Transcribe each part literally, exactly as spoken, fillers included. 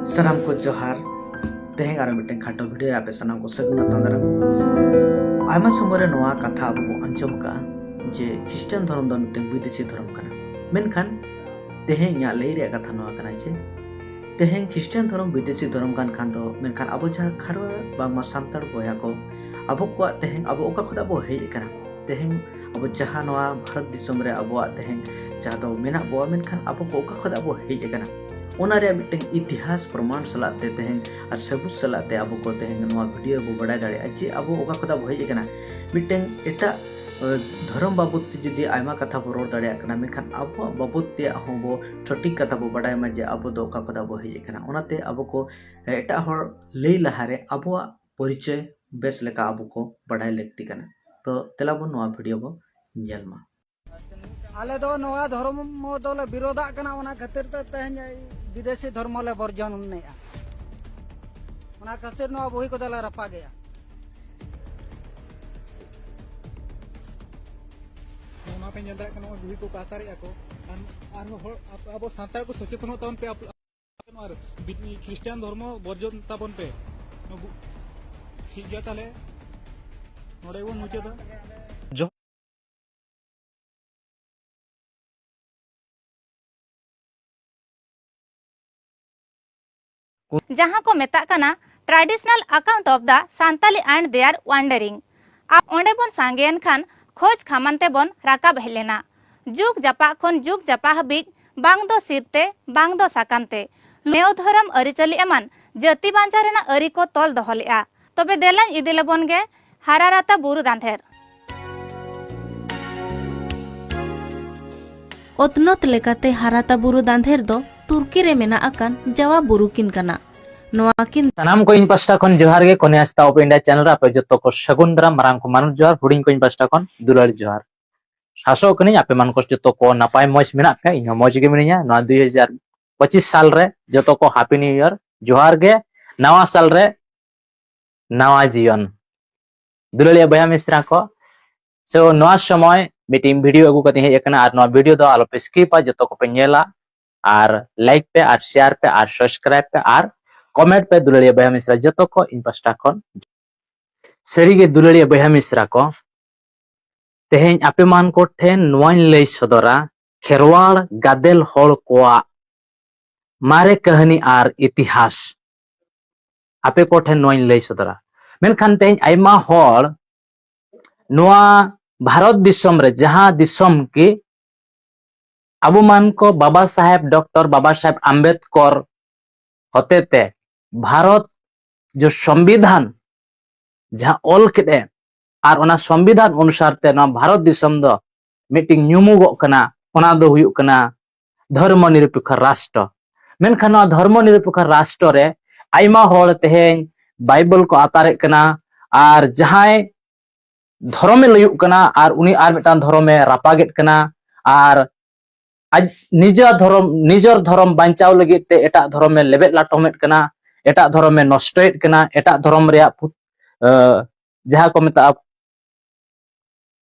ᱥᱟᱱᱟᱢ ᱠᱚ ᱡᱚᱦᱟᱨ᱾ ᱛᱮᱦᱮᱧ ᱟᱨᱚ ᱢᱤᱫᱴᱮᱱ ᱠᱷᱟᱴᱚ ᱵᱷᱤᱰᱤᱭᱳ ᱨᱮ ᱟᱯᱮ ᱥᱟᱱᱟᱢ ᱠᱚ ᱥᱟᱹᱜᱩᱱ ᱟᱛᱟᱝ ᱫᱟᱨᱟᱢ᱾ ᱟᱭᱢᱟ ᱥᱚᱢᱚᱭ ᱨᱮ ᱱᱚᱣᱟ ᱠᱟᱛᱷᱟ ᱟᱵᱚ ᱵᱚᱱ ᱟᱸᱡᱚᱢ ᱠᱟᱜᱼᱟ ᱡᱮ ᱠᱷᱨᱤᱥᱴᱟᱱ ᱫᱷᱚᱨᱚᱢ ᱫᱚ ᱢᱤᱫᱴᱮᱱ ᱵᱤᱫᱮᱥᱤ ᱫᱷᱚᱨᱚᱢ ᱠᱟᱱᱟ᱾ ᱢᱮᱱᱠᱷᱟᱱ ᱛᱮᱦᱮᱧ ᱤᱧᱟᱹᱜ ᱞᱟᱹᱭ ᱨᱮᱭᱟᱜ ᱠᱟᱛᱷᱟ ᱱᱚᱣᱟ ᱠᱟᱱᱟ ᱡᱮ ᱛᱮᱦᱮᱧ ᱠᱷᱨᱤᱥᱴᱟᱱ ᱫᱷᱚᱨᱚᱢ ᱵᱤᱫᱮᱥᱤ ᱫᱷᱚᱨᱚᱢ ᱠᱟᱱ ᱠᱷᱟᱱ ᱫᱚ, ᱢᱮᱱᱠᱷᱟᱱ ᱟᱵᱚ ᱡᱟᱦᱟᱸ ᱠᱷᱟᱨᱣᱟ ᱵᱟᱝᱢᱟ ᱥᱟᱱᱛᱟᱲ ᱵᱚᱭᱦᱟ ᱠᱚ, ᱟᱵᱚ ᱠᱚᱣᱟᱜ ᱛᱮᱦᱮᱧ ᱟᱵᱚ ᱚᱠᱟ ᱠᱷᱚᱱᱟᱜ ᱵᱚ ᱦᱮᱡ ᱟᱠᱟᱱᱟ? ᱛᱮᱦᱮᱧ ᱟᱵᱚ ᱡᱟᱦᱟᱸ ᱱᱚᱣᱟ ᱵᱷᱟᱨᱚᱛ ᱫᱤᱥᱚᱢ ᱨᱮ ᱟᱵᱚᱣᱟᱜ ᱛᱮᱦᱮᱧ ᱡᱟᱦᱟᱸ ᱫᱚ ᱢᱮᱱᱟᱜ ᱵᱚᱣᱟ, ᱢᱮᱱᱠᱷᱟᱱ ᱟᱵᱚ ᱠᱚ ᱚᱠᱟ ᱠᱷᱚᱱᱟᱜ ᱵᱚ ᱦᱮᱡ ᱟᱠᱟᱱᱟ? ᱚᱱᱟ ᱨᱮᱭᱟᱜ ᱢᱤᱫᱴᱮᱱ ᱤᱛᱤᱦᱟᱥ ᱯᱨᱚᱢᱟᱱ ᱥᱟᱞᱟᱜ ᱛᱮ ᱛᱮᱦᱮᱧ ᱟᱨ ᱥᱟᱹᱵᱩᱛ ᱥᱟᱞᱟᱜ ᱛᱮ ᱟᱵᱚ ᱠᱚ ᱛᱮᱦᱮᱧ ᱱᱚᱣᱟ ᱵᱷᱤᱰᱤᱭᱳ ᱨᱮᱵᱚ ᱵᱟᱰᱟᱭ ᱫᱟᱲᱮᱭᱟᱜᱼᱟ ᱡᱮ ᱟᱵᱚ ᱚᱠᱟ ᱠᱷᱚᱱᱟᱜ ᱵᱚ ᱦᱮᱡ ᱟᱠᱟᱱᱟ᱾ ᱢᱤᱫᱴᱮᱱ ᱮᱴᱟᱜ, ᱮ, ᱫᱷᱚᱨᱚᱢ ᱵᱟᱵᱚᱫ ᱛᱮ ᱡᱩᱫᱤ ᱟᱭᱢᱟ ᱠᱟᱛᱷᱟ ᱵᱚ ᱨᱚᱲ ᱫᱟᱲᱮᱭᱟᱜ ᱠᱟᱱᱟ, ᱢᱮᱱᱠᱷᱟᱱ ᱟᱵᱚᱣᱟᱜ ᱵᱟᱵᱚᱫ ᱛᱮᱭᱟᱜ ᱦᱚᱸ ᱵᱚ ᱥᱚᱴᱷᱤᱠ ᱠᱟᱛᱷᱟ ᱵᱚ ᱵᱟᱰᱟᱭ ᱢᱟ ᱡᱮ ᱟᱵᱚ ᱫᱚ ᱚᱠᱟ ᱠᱷᱚᱱᱟᱜ ᱵᱚ ᱦᱮᱡ ᱟᱠᱟᱱᱟ᱾ ᱚᱱᱟᱛᱮ ᱟᱵᱚ ᱠᱚ, ᱮ, ᱮᱴᱟᱜ ᱦᱚᱲ ᱞᱟᱹᱭ ᱞᱟᱦᱟᱨᱮ ᱟᱵᱚᱣᱟᱜ ᱯᱚᱨᱤᱪᱚᱭ ᱵᱮᱥ ᱞᱮᱠᱟ ᱟᱵᱚ ᱠᱚ ᱵᱟᱰᱟᱭ ᱞᱟᱹᱠᱛᱤ ᱠᱟᱱᱟ᱾ ᱛᱚ ᱫᱮᱞᱟ ᱵᱚᱱ ᱱᱚᱣᱟ ᱵᱷᱤᱰᱤᱭᱳ ᱵᱚ ᱧᱮᱞ ᱢᱟ᱾ ᱟᱞᱮ ᱫᱚ ᱱᱚᱣᱟ ᱫᱷᱚᱨᱢᱚ ᱫᱚᱞᱮ ᱵᱤᱨᱳᱫᱟᱜ ᱠᱟᱱᱟ, ᱚᱱᱟ ᱠᱷᱟᱹᱛᱤᱨ ᱛᱮ ᱛᱮᱦᱮᱧ ᱵᱤᱫᱮᱥᱤ ᱫᱷᱚᱨᱢᱚ ᱞᱮ ᱵᱚᱨᱡᱚᱱᱮᱜᱼᱟ᱾ ᱚᱱᱟ ᱠᱷᱟᱹᱛᱤᱨ ᱱᱚᱣᱟ ᱵᱩᱦᱤ ᱠᱚᱫᱚ ᱞᱮ ᱨᱟᱯᱟᱜᱮᱜᱼᱟ᱾ ᱱᱚᱣᱟ ᱯᱮ ᱧᱮᱞ ᱫᱟᱲᱮᱭᱟᱜ ᱠᱟᱱᱟ, ᱱᱚᱣᱟ ᱵᱩᱦᱤ ᱠᱚ ᱟᱠᱟᱨᱮᱜᱼᱟ ᱠᱚ᱾ ᱟᱨ, ᱟᱨᱦᱚᱸ ᱦᱚᱲ, ᱟᱵᱚ, ᱟᱵᱚ ᱥᱟᱱᱛᱟᱲ ᱠᱚ ᱥᱚᱪᱮᱛᱚᱱᱚᱜ ᱛᱟᱵᱚᱱ ᱯᱮ᱾ ᱟᱯ-, ᱟᱨ ᱵᱤ-, ᱠᱷᱨᱤᱥᱴᱟᱱ ᱫᱷᱚᱨᱢᱚ ᱵᱚᱨᱡᱚᱱ ᱛᱟᱵᱚᱱ ᱯᱮ᱾ ᱱᱚᱣᱟ ᱵᱩ-, ᱴᱷᱤᱠ ᱜᱮᱭᱟ, ᱛᱟᱦᱞᱮ ᱱᱚᱰᱮ ᱜᱮᱵᱚᱱ ᱢᱩᱪᱟᱹᱫᱟ᱾ ᱡᱚ- ᱡᱟᱦᱟᱸ ᱠᱚ ᱢᱮᱛᱟᱜ ᱠᱟᱱᱟ Traditional Account of the Santali and Their Wandering᱾ ᱟᱨ ᱚᱸᱰᱮ ᱵᱚᱱ ᱥᱟᱸᱜᱮᱭᱮᱱ ᱠᱷᱟᱱ ᱠᱷᱚᱡᱽ ᱠᱷᱟᱢᱟᱱ ᱛᱮᱵᱚᱱ ᱨᱟᱠᱟᱵ ᱦᱮᱡ ᱞᱮᱱᱟ᱾ ᱡᱩᱜᱽ ᱡᱟᱯᱟᱜ ᱠᱷᱚᱱ ᱡᱩᱜᱽ ᱡᱟᱯᱟᱜ ᱦᱟᱹᱵᱤᱡ ᱵᱟᱝ ᱫᱚ ᱥᱤᱨ ᱛᱮ, ᱵᱟᱝ ᱫᱚ ᱥᱟᱠᱟᱢ ᱛᱮ, ᱱᱮᱭᱚ ᱫᱷᱚᱨᱚᱢ ᱟᱹᱨᱤᱪᱟᱹᱞᱤ ᱮᱢᱟᱱ ᱡᱟᱹᱛᱤ ᱵᱟᱧᱪᱟᱣ ᱨᱮᱱᱟᱜ ᱟᱹᱨᱤ ᱠᱚ ᱛᱚᱞ ᱫᱚᱦᱚ ᱞᱮᱫᱼᱟ᱾ ᱛᱚᱵᱮ ᱫᱮᱞᱟᱧ ᱤᱫᱤ ᱞᱮᱵᱚᱱ ᱜᱮ ᱦᱟᱨᱟᱨᱟᱛᱟ ᱵᱩᱨᱩ ᱫᱟᱸᱫᱷᱮᱨ᱾ ᱚᱛᱱᱚᱛ ᱞᱮᱠᱟᱛᱮ ᱦᱟᱨᱟᱛᱟ ᱵᱩᱨᱩ ᱫᱟᱸᱫᱷᱮᱨ ᱫᱚ ᱛᱩᱨᱠᱤ ᱨᱮ ᱢᱮᱱᱟᱜ ᱟᱠᱟᱱ ᱡᱟᱣᱟ ᱵᱩᱨᱩ ᱠᱤᱱ ᱠᱟᱱᱟ᱾ ᱱᱚᱣᱟ ᱠᱤᱱ ᱥᱟᱱᱟᱢ ᱠᱚ ᱤᱧ ᱯᱟᱥᱴᱟ ᱠᱷᱚᱱ ᱡᱚᱦᱟᱨ ᱜᱮ, ᱠᱚᱱᱭᱟ ᱥᱮᱛᱟ ᱚᱯ ᱤᱱᱰᱤᱭᱟ ᱪᱮᱱᱮᱞ ᱨᱮ ᱟᱯᱮ ᱡᱚᱛᱚ ᱠᱚ ᱥᱟᱹᱜᱩᱱ ᱫᱟᱨᱟᱢ, ᱢᱟᱨᱟᱝ ᱠᱚ ᱢᱟᱱᱚᱛ ᱡᱚᱦᱟᱨ, ᱦᱩᱰᱤᱧ ᱠᱚ ᱤᱧ ᱯᱟᱥᱴᱟ ᱠᱷᱚᱱ ᱫᱩᱞᱟᱹᱲ ᱡᱚᱦᱟᱨ᱾ ᱟᱥᱚᱜ ᱠᱟᱹᱱᱟᱹᱧ ᱟᱯᱮ ᱢᱟᱱ ᱠᱚ ᱡᱚᱛᱚ ᱠᱚ ᱱᱟᱯᱟᱭ ᱢᱚᱡᱽ ᱢᱮᱱᱟᱜ ᱯᱮ, ᱤᱧ ᱦᱚᱸ ᱢᱚᱡᱽ ᱜᱮ ᱢᱤᱱᱟᱹᱧᱟ᱾ ᱱᱚᱣᱟ ᱫᱩᱭ ᱦᱟᱡᱟᱨ ᱯᱚᱸᱪᱤᱥ ᱥᱟᱞ ᱨᱮ ᱡᱚᱛᱚ ᱠᱚ Happy New Year, ᱡᱚᱦᱟᱨ ᱜᱮ, ᱱᱟᱣᱟ ᱥᱟᱞ ᱨᱮ ᱱᱟᱣᱟ ᱡᱤᱭᱚᱱ᱾ ᱫᱩᱞᱟᱹᱲᱤᱭᱟᱹ ᱵᱚᱭᱦᱟ ᱢᱤᱥᱨᱟ ᱠᱚ, so ᱱᱚᱣᱟ ᱥᱚᱢᱚᱭ ᱢᱤᱫᱴᱤᱱ ᱵᱷᱤᱰᱤᱭᱳ ᱟᱹᱜᱩ ᱠᱟᱛᱮ ᱦᱮᱡ ᱟᱠᱟᱱᱟ, ᱟᱨ ᱱᱚᱣᱟ ᱵᱷᱤᱰᱤᱭᱳ ᱫᱚ ᱟᱞᱚᱯᱮ ᱥᱠᱤᱯᱟ, ᱡᱚᱛᱚ ᱠᱚᱯᱮ ᱧᱮᱞᱟ᱾ ᱟᱨ like ᱯᱮ, ᱟᱨ share ᱯᱮ, ᱟᱨ subscribe ᱯᱮ, ᱟᱨ comment ᱯᱮ ᱫᱩᱞᱟᱹᱲᱤᱭᱟᱹ ᱵᱚᱭᱦᱟ ᱢᱤᱥᱨᱟ ᱡᱚᱛᱚ ᱠᱚ ᱤᱧ ᱯᱟᱥᱴᱟ ᱠᱷᱚᱱ᱾ ᱥᱟᱹᱨᱤᱜᱮ ᱫᱩᱞᱟᱹᱲᱤᱭᱟᱹ ᱵᱚᱭᱦᱟ ᱢᱤᱥᱨᱟ ᱠᱚ, ᱛᱮᱦᱮᱧ ᱟᱯᱮ ᱢᱟᱱ ᱠᱚ ᱴᱷᱮᱱ ᱱᱚᱣᱟᱧ ᱞᱟᱹᱭ ᱥᱚᱫᱚᱨᱟ, ᱠᱷᱮᱨᱣᱟᱲ ᱜᱟᱫᱮᱞ ᱦᱚᱲ ᱠᱚᱣᱟᱜ ᱢᱟᱨᱮ ᱠᱟᱹᱦᱱᱤ ᱟᱨ ᱤᱛᱤᱦᱟᱥ ᱟᱯᱮ ᱠᱚ ᱴᱷᱮᱱ ᱱᱚᱣᱟᱧ ᱞᱟᱹᱭ ᱥᱚᱫᱚᱨᱟ᱾ ᱢᱮᱱᱠᱷᱟᱱ ᱛᱮᱦᱮᱧ ᱟᱭᱢᱟ ᱦᱚᱲ ᱱᱚᱣᱟ ᱵᱷᱟᱨᱚᱛ ᱫᱤᱥᱚᱢ ᱨᱮ, ᱡᱟᱦᱟᱸ ᱫᱤᱥᱚᱢ ᱠᱤ ᱟᱵᱚ ᱢᱟᱱ ᱠᱚ ᱵᱟᱵᱟ ᱥᱟᱦᱮᱵᱽ, ᱰᱚᱠᱴᱚᱨ ᱵᱟᱵᱟ ᱥᱟᱦᱮᱵᱽ ᱟᱢᱵᱮᱫᱠᱚᱨ ᱦᱚᱛᱮᱛᱮ ᱵᱷᱟᱨᱚᱛ ᱡᱚ ᱥᱚᱝᱵᱤᱫᱷᱟᱱ ᱡᱟᱦᱟᱸ ᱚᱞ ᱠᱮᱫ ᱮ, ᱟᱨ ᱚᱱᱟ ᱥᱚᱝᱵᱤᱫᱷᱟᱱ ᱚᱱᱩᱥᱟᱨ ᱛᱮ ᱱᱚᱣᱟ ᱵᱷᱟᱨᱚᱛ ᱫᱤᱥᱚᱢ ᱫᱚ ᱢᱤᱫᱴᱤᱝ ᱧᱩᱢᱩᱜᱚᱜ ᱠᱟᱱᱟ, ᱚᱱᱟ ᱫᱚ ᱦᱩᱭᱩᱜ ᱠᱟᱱᱟ ᱫᱷᱚᱨᱢᱚ ᱱᱤᱨᱚᱯᱮᱠᱠᱷᱚ ᱨᱟᱥᱴᱨᱚ᱾ ᱢᱮᱱᱠᱷᱟᱱ ᱱᱚᱣᱟ ᱫᱷᱚᱨᱢᱚ ᱱᱤᱨᱚᱯᱮᱠᱠᱷᱚ ᱨᱟᱥᱴᱨᱚ ᱨᱮ ᱟᱭᱢᱟ ᱦᱚᱲ ᱛᱮᱦᱮᱧ ᱵᱟᱭᱵᱮᱞ ᱠᱚ ᱟᱛᱟᱨᱮᱫ ᱠᱟᱱᱟ, ᱟᱨ ᱡᱟᱦᱟᱸᱭ ᱫᱷᱚᱨᱚᱢᱮ ᱞᱟᱹᱭᱩᱜ ᱠᱟᱱᱟ ᱟᱨ ᱩᱱᱤ ᱟᱨ ᱢᱤᱫᱴᱟᱝ ᱫᱷᱚᱨᱚᱢᱮ ᱨᱟᱯᱟᱜᱮᱫ ᱠᱟᱱᱟ, ᱟᱨ ᱟᱡ ᱱᱤᱡᱮᱨ ᱫᱷᱚᱨᱚᱢ, ᱱᱤᱡᱮᱨ ᱫᱷᱚᱨᱚᱢ ᱵᱟᱧᱪᱟᱣ ᱞᱟᱹᱜᱤᱫ ᱛᱮ ᱮᱴᱟᱜ ᱫᱷᱚᱨᱚᱢᱮ ᱞᱮᱵᱮᱫ ᱞᱟᱴᱚᱢᱮᱫ ᱠᱟᱱᱟ, ᱮᱴᱟᱜ ᱫᱷᱚᱨᱚᱢᱮ ᱱᱚᱥᱴᱚᱭᱮᱫ ᱠᱟᱱᱟ, ᱮᱴᱟᱜ ᱫᱷᱚᱨᱚᱢ ᱨᱮᱭᱟᱜ ᱯᱩ-, ᱟᱹ, ᱡᱟᱦᱟᱸ ᱠᱚ ᱢᱮᱛᱟᱜᱼᱟ,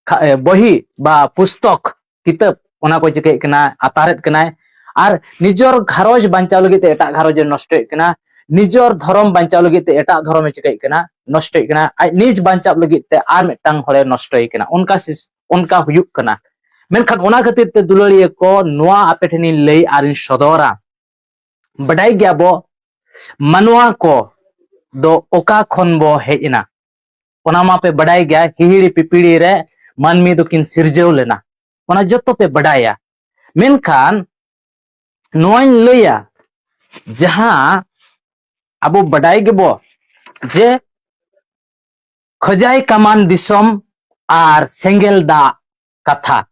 ᱠᱷᱟ-, ᱮ, ᱵᱚᱦᱤ ᱵᱟ ᱯᱩᱥᱛᱚᱠ, ᱠᱤᱛᱟᱹᱵ, ᱚᱱᱟ ᱠᱚ ᱪᱤᱠᱟᱹᱭᱮᱫ ᱠᱟᱱᱟ, ᱟᱛᱟᱨᱮᱫ ᱠᱟᱱᱟᱭ᱾ ᱟᱨ ᱱᱤᱡᱮᱨ ᱜᱷᱟᱨᱚᱸᱡᱽ ᱵᱟᱧᱪᱟᱣ ᱞᱟᱹᱜᱤᱫ ᱛᱮ ᱮᱴᱟᱜ ᱜᱷᱟᱨᱚᱸᱡᱽ ᱮ ᱱᱚᱥᱴᱚᱭᱮᱫ ᱠᱟᱱᱟ, ᱱᱤᱡᱮᱨ ᱫᱷᱚᱨᱚᱢ ᱵᱟᱧᱪᱟᱣ ᱞᱟᱹᱜᱤᱫ ᱛᱮ ᱮᱴᱟᱜ ᱫᱷᱚᱨᱚᱢ ᱮ ᱪᱤᱠᱟᱹᱭᱮᱫ ᱠᱟᱱᱟ, ᱱᱚᱥᱴᱚᱭᱮᱫ ᱠᱟᱱᱟ᱾ ᱟᱡ ᱱᱤᱡ ᱵᱟᱧᱪᱟᱣ ᱞᱟᱹᱜᱤᱫ ᱛᱮ ᱟᱨ ᱢᱤᱫᱴᱟᱝ ᱦᱚᱲᱮ ᱱᱚᱥᱴᱚᱭᱮ ᱠᱟᱱᱟ᱾ ᱚᱱᱠᱟ ᱥᱤᱥ-, ᱚᱱᱠᱟ ᱦᱩᱭᱩᱜ ᱠᱟᱱᱟ᱾ ᱢᱮᱱᱠᱷᱟᱱ ᱚᱱᱟ ᱠᱷᱟᱹᱛᱤᱨ ᱛᱮ ᱫᱩᱞᱟᱹᱲᱤᱭᱟᱹ ᱠᱚ, ᱱᱚᱣᱟ ᱟᱯᱮ ᱴᱷᱮᱱᱤᱧ ᱞᱟᱹᱭ ᱟᱨᱤᱧ ᱥᱚᱫᱚᱨᱟ, ᱵᱟᱰᱟᱭ ᱜᱮᱭᱟ ᱵᱚ, ᱢᱟᱱᱣᱟ ᱠᱚ ᱫᱚ ᱚᱠᱟ ᱠᱷᱚᱱ ᱵᱚ ᱦᱮᱡ ᱮᱱᱟ? ᱚᱱᱟ ᱢᱟᱯᱮ ᱵᱟᱰᱟᱭ ᱜᱮᱭᱟ, ᱦᱤᱦᱤᱲᱤ ᱯᱤᱯᱤᱲᱤ ᱨᱮ ᱢᱟᱹᱱᱢᱤ ᱫᱚᱠᱤᱱ ᱥᱤᱨᱡᱟᱹᱣ ᱞᱮᱱᱟ, ᱚᱱᱟ ᱡᱚᱛᱚ ᱯᱮ ᱵᱟᱰᱟᱭᱟ᱾ ᱢᱮᱱᱠᱷᱟᱱ ᱱᱚᱣᱟᱧ ᱞᱟᱹᱭᱟ, ᱡᱟᱦᱟᱸ ᱟᱵᱚ ᱵᱟᱰᱟᱭ ᱜᱮᱵᱚ ᱡᱮ ᱠᱷᱚᱡᱟᱭ ᱠᱟᱢᱟᱱ ᱫᱤᱥᱚᱢ ᱟᱨ ᱥᱮᱸᱜᱮᱞ ᱫᱟᱜ ᱠᱟᱛᱷᱟ,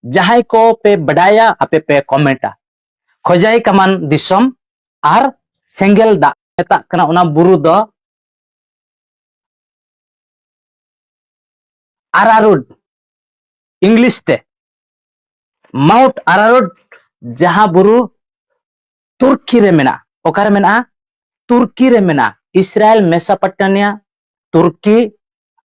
ᱡᱟᱦᱟᱸᱭ ᱠᱚ ᱯᱮ ᱵᱟᱰᱟᱭᱟ ᱟᱯᱮ ᱯᱮ ᱠᱚᱢᱮᱱᱴᱟ᱾ ᱠᱷᱚᱡᱟᱭ ᱠᱟᱢᱟᱱ ᱫᱤᱥᱚᱢ ᱟᱨ ᱥᱮᱸᱜᱮᱞ ᱫᱟᱜ ᱢᱮᱛᱟᱜ ᱠᱟᱱᱟ ᱚᱱᱟ ᱵᱩᱨᱩ ᱫᱚ ᱟᱨᱟᱨᱩᱰ, ᱤᱝᱞᱤᱥ ᱛᱮ ᱢᱟᱣᱩᱱᱴ ᱟᱨᱟᱨᱩᱰ, ᱡᱟᱦᱟᱸ ᱵᱩᱨᱩ ᱛᱩᱨᱠᱤ ᱨᱮ ᱢᱮᱱᱟᱜᱼᱟ᱾ ᱚᱠᱟᱨᱮ ᱢᱮᱱᱟᱜᱼᱟ? ᱛᱩᱨᱠᱤ ᱨᱮ ᱢᱮᱱᱟᱜᱼᱟ᱾ ᱤᱥᱨᱟᱭᱮᱞ, ᱢᱮᱥᱟᱯᱚᱴᱮᱢᱤᱭᱟ, ᱛᱩᱨᱠᱤ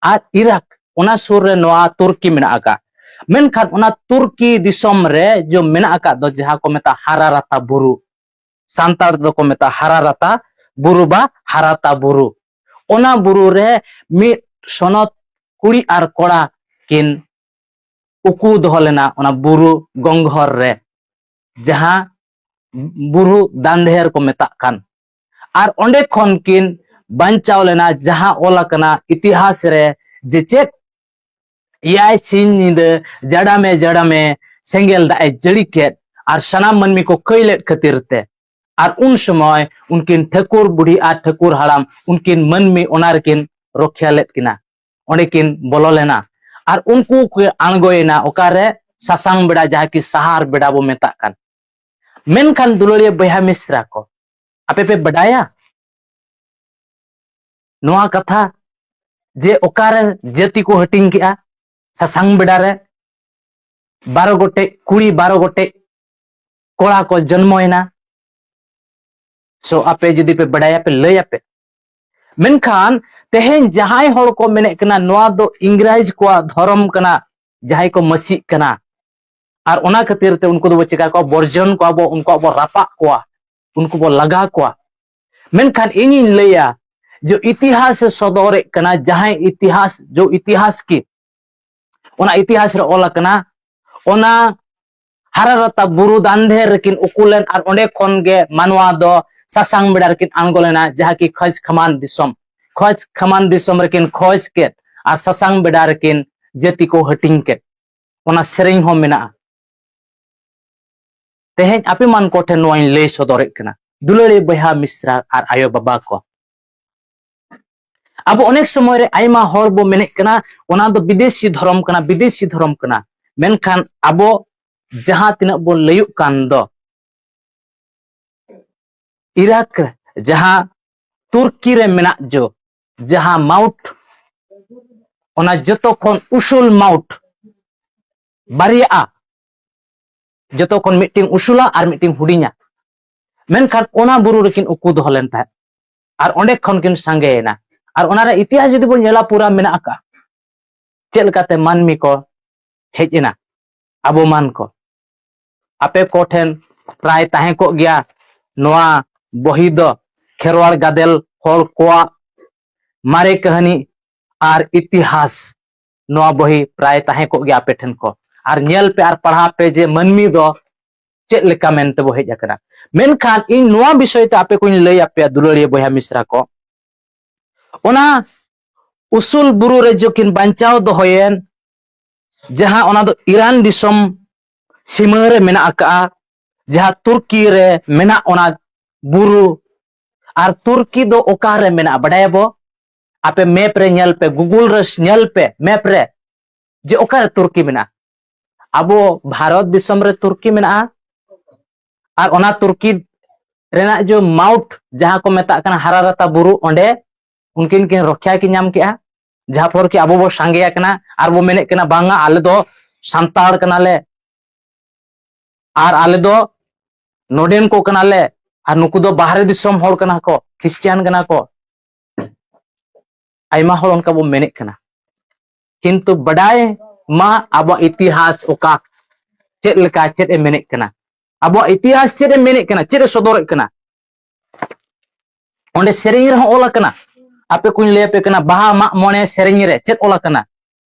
ᱟᱨ ᱤᱨᱟᱠ, ᱚᱱᱟ ᱥᱩᱨ ᱨᱮ ᱱᱚᱣᱟ ᱛᱩᱨᱠᱤ ᱢᱮᱱᱟᱜ ᱟᱠᱟᱫ᱾ ᱢᱮᱱᱠᱷᱟᱱ ᱚᱱᱟ ᱛᱩᱨᱠᱤ ᱫᱤᱥᱚᱢ ᱨᱮ ᱡᱚ ᱢᱮᱱᱟᱜ ᱟᱠᱟᱫ ᱫᱚ ᱡᱟᱦᱟᱸ ᱠᱚ ᱢᱮᱛᱟᱜᱼᱟ ᱦᱟᱨᱟᱨᱟᱛᱟ ᱵᱩᱨᱩ, ᱥᱟᱱᱛᱟᱲ ᱫᱚᱠᱚ ᱢᱮᱛᱟᱜᱼᱟ ᱦᱟᱨᱟᱨᱟᱛᱟ ᱵᱩᱨᱩ ᱵᱟ ᱦᱟᱨᱟᱛᱟ ᱵᱩᱨᱩ, ᱚᱱᱟ ᱵᱩᱨᱩ ᱨᱮ ᱢᱤᱫ ᱥᱚᱱᱚᱛ ᱠᱩᱲᱤ ᱟᱨ ᱠᱚᱲᱟ ᱠᱤᱱ ᱩᱠᱩ ᱫᱚᱦᱚ ᱞᱮᱱᱟ ᱚᱱᱟ ᱵᱩᱨᱩ ᱜᱚᱝᱜᱷᱚᱨ ᱨᱮ, ᱡᱟᱦᱟᱸ ᱵᱩᱨᱩ ᱫᱟᱱᱫᱷᱮᱨ ᱠᱚ ᱢᱮᱛᱟᱜ ᱠᱟᱱ᱾ ᱟᱨ ᱚᱸᱰᱮ ᱠᱷᱚᱱ ᱠᱤᱱ ᱵᱟᱧᱪᱟᱣ ᱞᱮᱱᱟ, ᱡᱟᱦᱟᱸ ᱚᱞ ᱟᱠᱟᱱᱟ ᱤᱛᱤᱦᱟᱥ ᱨᱮ ᱡᱮ ᱪᱮᱫ ᱮᱭᱟᱭ ᱥᱤᱧ ᱧᱤᱫᱟᱹ ᱡᱟᱰᱟᱢᱮ ᱡᱟᱰᱟᱢᱮ ᱥᱮᱸᱜᱮᱞ ᱫᱟᱜ ᱮ ᱡᱟᱹᱲᱤ ᱠᱮᱫ ᱟᱨ ᱥᱟᱱᱟᱢ ᱢᱟᱹᱱᱢᱤ ᱠᱚ ᱠᱟᱹᱭ ᱞᱮᱫ ᱠᱷᱟᱹᱛᱤᱨ ᱛᱮ᱾ ᱟᱨ ᱩᱱ ᱥᱚᱢᱚᱭ ᱩᱱᱠᱤᱱ ᱴᱷᱟᱹᱠᱩᱨ ᱵᱩᱰᱷᱤ ᱟᱨ ᱴᱷᱟᱹᱠᱩᱨ ᱦᱟᱲᱟᱢ ᱩᱱᱠᱤᱱ ᱢᱟᱹᱱᱢᱤ ᱚᱱᱟ ᱨᱮᱠᱤᱱ ᱨᱚᱠᱷᱭᱟ ᱞᱮᱫ ᱠᱤᱱᱟ, ᱚᱸᱰᱮ ᱠᱤᱱ ᱵᱚᱞᱚ ᱞᱮᱱᱟ᱾ ᱟᱨ ᱩᱱᱠᱩ ᱠᱚ ᱟᱬᱜᱚᱭᱮᱱᱟ ᱚᱠᱟᱨᱮ? ᱥᱟᱥᱟᱝ ᱵᱮᱲᱟ, ᱡᱟᱦᱟᱸ ᱠᱤ ᱥᱟᱦᱟᱨ ᱵᱮᱲᱟ ᱵᱚ ᱢᱮᱛᱟᱜ ᱠᱟᱱ᱾ ᱢᱮᱱᱠᱷᱟᱱ ᱫᱩᱞᱟᱹᱲᱤᱭᱟᱹ ᱵᱚᱭᱦᱟ ᱢᱤᱥᱨᱟ ᱠᱚ, ᱟᱯᱮ ᱯᱮ ᱵᱟᱰᱟᱭᱟ ᱱᱚᱣᱟ ᱠᱟᱛᱷᱟ ᱡᱮ ᱚᱠᱟᱨᱮ ᱡᱟᱹᱛᱤ ᱠᱚ ᱦᱟᱹᱴᱤᱧ ᱠᱮᱜᱼᱟ ᱥᱟᱥᱟᱝ ᱵᱮᱲᱟ ᱨᱮ? ᱵᱟᱨᱚ ᱜᱚᱴᱮᱡ ᱠᱩᱲᱤ, ᱵᱟᱨᱚ ᱜᱚᱴᱮᱡ ᱠᱚᱲᱟ ᱠᱚ ᱡᱚᱱᱢᱚᱭᱮᱱᱟ᱾ ᱥᱚ ᱟᱯᱮ ᱡᱩᱫᱤ ᱯᱮ ᱵᱟᱰᱟᱭᱟ ᱯᱮ ᱞᱟᱹᱭ ᱟᱯᱮ᱾ ᱢᱮᱱᱠᱷᱟᱱ ᱛᱮᱦᱮᱧ ᱡᱟᱦᱟᱸᱭ ᱦᱚᱲ ᱠᱚ ᱢᱮᱱᱮᱫ ᱠᱟᱱᱟ ᱱᱚᱣᱟ ᱫᱚ ᱤᱝᱨᱮᱡᱽ ᱠᱚᱣᱟᱜ ᱫᱷᱚᱨᱚᱢ ᱠᱟᱱᱟ, ᱡᱟᱦᱟᱸᱭ ᱠᱚ ᱢᱟᱹᱥᱤᱜ ᱠᱟᱱᱟ, ᱟᱨ ᱚᱱᱟ ᱠᱷᱟᱹᱛᱤᱨ ᱛᱮ ᱩᱱᱠᱩ ᱫᱚᱵᱚ ᱪᱮᱠᱟ ᱠᱚᱣᱟ? ᱵᱚᱨᱡᱚᱱ ᱠᱚᱣᱟ ᱵᱚ, ᱩᱱᱠᱩᱣᱟᱜ ᱵᱚ ᱨᱟᱯᱟᱜ ᱠᱚᱣᱟ, ᱩᱱᱠᱩ ᱵᱚ ᱞᱟᱜᱟ ᱠᱚᱣᱟ᱾ ᱢᱮᱱᱠᱷᱟᱱ ᱤᱧᱤᱧ ᱞᱟᱹᱭᱟ ᱡᱮ ᱤᱛᱤᱦᱟᱥ ᱮ ᱥᱚᱫᱚᱨᱮᱫ ᱠᱟᱱᱟ, ᱡᱟᱦᱟᱸᱭ ᱤᱛᱤᱦᱟᱥ, ᱡᱚ ᱤᱛᱤᱦᱟᱥ ᱠᱤ ᱚᱱᱟ ᱤᱛᱤᱦᱟᱥ ᱨᱮ ᱚᱞ ᱟᱠᱟᱱᱟ, ᱚᱱᱟ ᱦᱟᱨᱟᱨᱟᱛᱟ ᱵᱩᱨᱩ ᱫᱟᱱᱫᱷᱮᱨ ᱨᱮᱠᱤᱱ ᱩᱠᱩ ᱞᱮᱱ ᱟᱨ ᱚᱸᱰᱮ ᱠᱷᱚᱱ ᱜᱮ ᱢᱟᱱᱣᱟ ᱫᱚ ᱥᱟᱥᱟᱝ ᱵᱮᱲᱟ ᱨᱮᱠᱤᱱ ᱟᱬᱜᱚ ᱞᱮᱱᱟ, ᱡᱟᱦᱟᱸ ᱠᱤ ᱠᱷᱚᱡᱽ ᱠᱷᱟᱢᱟᱱ ᱫᱤᱥᱚᱢ, ᱠᱷᱚᱡᱽ ᱠᱷᱟᱢᱟᱱ ᱫᱤᱥᱚᱢ ᱨᱮᱠᱤᱱ ᱠᱷᱚᱡᱽ ᱠᱮᱫ ᱟᱨ ᱥᱟᱥᱟᱝ ᱵᱮᱲᱟ ᱨᱮᱠᱤᱱ ᱡᱟᱹᱛᱤ ᱠᱚ ᱦᱟᱹᱴᱤᱧ ᱠᱮᱫ᱾ ᱚᱱᱟ ᱥᱮᱨᱮᱧ ᱦᱚᱸ ᱢᱮᱱᱟᱜᱼᱟ᱾ ᱛᱮᱦᱮᱧ ᱟᱯᱮ ᱢᱟᱱ ᱠᱚᱴᱷᱮᱱ ᱱᱚᱣᱟᱧ ᱞᱟᱹᱭ ᱥᱚᱫᱚᱨᱮᱫ ᱠᱟᱱᱟ, ᱫᱩᱞᱟᱹᱲᱤ ᱵᱚᱭᱦᱟ ᱢᱤᱥᱨᱟ ᱟᱨ ᱟᱭᱳ ᱵᱟᱵᱟ ᱠᱚ᱾ ᱟᱵᱚ ᱚᱱᱮᱠ ᱥᱚᱢᱚᱭ ᱨᱮ ᱟᱭᱢᱟ ᱦᱚᱲ ᱵᱚ ᱢᱮᱱᱮᱫ ᱠᱟᱱᱟ, ᱚᱱᱟ ᱫᱚ ᱵᱤᱫᱮᱥᱤ ᱫᱷᱚᱨᱚᱢ ᱠᱟᱱᱟ, ᱵᱤᱫᱮᱥᱤ ᱫᱷᱚᱨᱚᱢ ᱠᱟᱱᱟ᱾ ᱢᱮᱱᱠᱷᱟᱱ ᱟᱵᱚ ᱡᱟᱦᱟᱸ ᱛᱤᱱᱟᱹᱜ ᱵᱚᱱ ᱞᱟᱹᱭᱩᱜ ᱠᱟᱱ ᱫᱚ, ᱤᱨᱟᱠ ᱨᱮ ᱡᱟᱦᱟᱸ ᱛᱩᱨᱠᱤ ᱨᱮ ᱢᱮᱱᱟᱜ ᱡᱚ, ᱡᱟᱦᱟᱸ ᱢᱟᱣᱩᱴ, ᱚᱱᱟ ᱡᱚᱛᱚ ᱠᱷᱚᱱ ᱩᱥᱩᱞ ᱢᱟᱣᱩᱴ ᱵᱟᱨᱭᱟᱜᱼᱟ, ᱡᱚᱛᱚ ᱠᱷᱚᱱ ᱢᱤᱫᱴᱤᱝ ᱩᱥᱩᱞᱟ ᱟᱨ ᱢᱤᱫᱴᱤᱝ ᱦᱩᱰᱤᱧᱟ᱾ ᱢᱮᱱᱠᱷᱟᱱ ᱚᱱᱟ ᱵᱩᱨᱩ ᱨᱮᱠᱤᱱ ᱩᱠᱩ ᱫᱚᱦᱚ ᱞᱮᱱ ᱛᱟᱦᱮᱸᱫ ᱟᱨ ᱚᱸᱰᱮ ᱠᱷᱚᱱ ᱠᱤᱱ ᱥᱟᱸᱜᱮᱭᱮᱱᱟ᱾ ᱟᱨ ᱚᱱᱟ ᱨᱮ ᱤᱛᱤᱦᱟᱥ ᱡᱩᱫᱤ ᱵᱚᱱ ᱧᱮᱞᱟ, ᱯᱩᱨᱟ ᱢᱮᱱᱟᱜ ᱟᱠᱟᱫᱼᱟ ᱪᱮᱫ ᱞᱮᱠᱟᱛᱮ ᱢᱟᱹᱱᱢᱤ ᱠᱚ ᱦᱮᱡ ᱮᱱᱟ ᱟᱵᱚ ᱢᱟᱱ ᱠᱚ᱾ ᱟᱯᱮ ᱠᱚ ᱴᱷᱮᱱ ᱯᱨᱟᱭ ᱛᱟᱦᱮᱸ ᱠᱚᱜ ᱜᱮᱭᱟ ᱱᱚᱣᱟ ᱵᱚᱦᱤ ᱫᱚ, ᱠᱷᱮᱨᱣᱟᱲ ᱜᱟᱫᱮᱞ ᱦᱚᱲ ᱠᱚᱣᱟᱜ ᱢᱟᱨᱮ ᱠᱟᱹᱦᱱᱤ ᱟᱨ ᱤᱛᱤᱦᱟᱥ, ᱱᱚᱣᱟ ᱵᱚᱦᱤ ᱯᱨᱟᱭ ᱛᱟᱦᱮᱸ ᱠᱚᱜ ᱜᱮᱭᱟ ᱟᱯᱮ ᱴᱷᱮᱱ ᱠᱚ᱾ ᱟᱨ ᱧᱮᱞ ᱯᱮ ᱟᱨ ᱯᱟᱲᱦᱟᱣ ᱯᱮ ᱡᱮ ᱢᱟᱹᱱᱢᱤ ᱫᱚ ᱪᱮᱫ ᱞᱮᱠᱟ ᱢᱮᱱᱛᱮ ᱵᱚ ᱦᱮᱡ ᱟᱠᱟᱱᱟ᱾ ᱢᱮᱱᱠᱷᱟᱱ ᱤᱧ ᱱᱚᱣᱟ ᱵᱤᱥᱚᱭ ᱛᱮ ᱟᱯᱮ ᱠᱚᱧ ᱞᱟᱹᱭ ᱟᱯᱮᱭᱟ, ᱫᱩᱞᱟᱹᱲᱤᱭᱟᱹ ᱵᱚᱭᱦᱟ ᱢᱤᱥᱨᱟ ᱠᱚ, ᱚᱱᱟ ᱩᱥᱩᱞ ᱵᱩᱨᱩ ᱨᱮ ᱡᱚᱠᱤᱱ ᱵᱟᱧᱪᱟᱣ ᱫᱚᱦᱚᱭᱮᱱ, ᱡᱟᱦᱟᱸ ᱚᱱᱟ ᱫᱚ ᱤᱨᱟᱱ ᱫᱤᱥᱚᱢ ᱥᱤᱢᱟᱹ ᱨᱮ ᱢᱮᱱᱟᱜ ᱟᱠᱟᱜᱼᱟ, ᱡᱟᱦᱟᱸ ᱛᱩᱨᱠᱤ ᱨᱮ ᱢᱮᱱᱟᱜ ᱚᱱᱟ ᱵᱩᱨᱩ᱾ ᱟᱨ ᱛᱩᱨᱠᱤ ᱫᱚ ᱚᱠᱟ ᱨᱮ ᱢᱮᱱᱟᱜᱼᱟ ᱵᱟᱰᱟᱭᱟᱵᱚ? ᱟᱯᱮ ᱢᱮᱯ ᱨᱮ ᱧᱮᱞ ᱯᱮ, ᱜᱩᱜᱩᱞ ᱨᱮ ᱧᱮᱞ ᱯᱮ, ᱢᱮᱯ ᱨᱮ, ᱡᱮ ᱚᱠᱟ ᱨᱮ ᱛᱩᱨᱠᱤ ᱢᱮᱱᱟᱜᱼᱟ᱾ ᱟᱵᱚ ᱵᱷᱟᱨᱚᱛ ᱫᱤᱥᱚᱢ ᱨᱮ ᱛᱩᱨᱠᱤ ᱢᱮᱱᱟᱜᱼᱟ, ᱟᱨ ᱚᱱᱟ ᱛᱩᱨᱠᱤ ᱨᱮᱱᱟᱜ ᱡᱮ ᱢᱟᱣᱩᱴ ᱡᱟᱦᱟᱸ ᱠᱚ ᱢᱮᱛᱟᱜ ᱠᱟᱱᱟ ᱦᱟᱨᱟᱨᱟᱛᱟ ᱵᱩᱨᱩ, ᱚᱸᱰᱮ ᱩᱱᱠᱤᱱ ᱠᱤᱱ ᱨᱚᱠᱷᱭᱟ ᱠᱤᱱ ᱧᱟᱢ ᱠᱮᱜᱼᱟ᱾ ᱡᱟᱦᱟᱸ ᱯᱷᱚᱨ ᱠᱤ ᱟᱵᱚ ᱵᱚ ᱥᱟᱸᱜᱮ ᱟᱠᱟᱱᱟ ᱟᱨ ᱵᱚ ᱢᱮᱱᱮᱫ ᱠᱟᱱᱟ, "ᱵᱟᱝᱟ, ᱟᱞᱮ ᱫᱚ ᱥᱟᱱᱛᱟᱲ ᱠᱟᱱᱟᱞᱮ, ᱟᱨ ᱟᱞᱮ ᱫᱚ ᱱᱚᱰᱮᱱ ᱠᱚ ᱠᱟᱱᱟᱞᱮ, ᱟᱨ ᱱᱩᱠᱩ ᱫᱚ ᱵᱟᱦᱨᱮ ᱫᱤᱥᱚᱢ ᱦᱚᱲ ᱠᱟᱱᱟ ᱠᱚ, ᱠᱷᱨᱤᱥᱴᱤᱭᱟᱱ ᱠᱟᱱᱟ ᱠᱚ᱾" ᱟᱭᱢᱟ ᱦᱚᱲ ᱚᱱᱠᱟ ᱵᱚ ᱢᱮᱱᱮᱫ ᱠᱟᱱᱟ, ᱠᱤᱱᱛᱩ ᱵᱟᱰᱟᱭ ᱢᱟ ᱟᱵᱚᱣᱟᱜ ᱤᱛᱤᱦᱟᱥ ᱚᱠᱟ, ᱪᱮᱫ ᱞᱮᱠᱟ, ᱪᱮᱫ ᱮ ᱢᱮᱱᱮᱫ ᱠᱟᱱᱟ, ᱟᱵᱚᱣᱟᱜ ᱤᱛᱤᱦᱟᱥ ᱪᱮᱫ ᱮ ᱢᱮᱱᱮᱫ ᱠᱟᱱᱟ, ᱪᱮᱫ ᱮ ᱥᱚᱫᱚᱨᱮᱫ ᱠᱟᱱᱟ᱾ ᱚᱸᱰᱮ ᱥᱮᱨᱮᱧ ᱨᱮᱦᱚᱸ ᱚᱞ ᱟᱠᱟᱱᱟ, ᱟᱯᱮ ᱠᱚᱧ ᱞᱟᱹᱭ ᱟᱯᱮ ᱠᱟᱱᱟ, ᱵᱟᱦᱟ ᱢᱟᱜ ᱢᱚᱬᱮ ᱥᱮᱨᱮᱧ ᱨᱮ ᱪᱮᱫ ᱚᱞ ᱟᱠᱟᱱᱟ?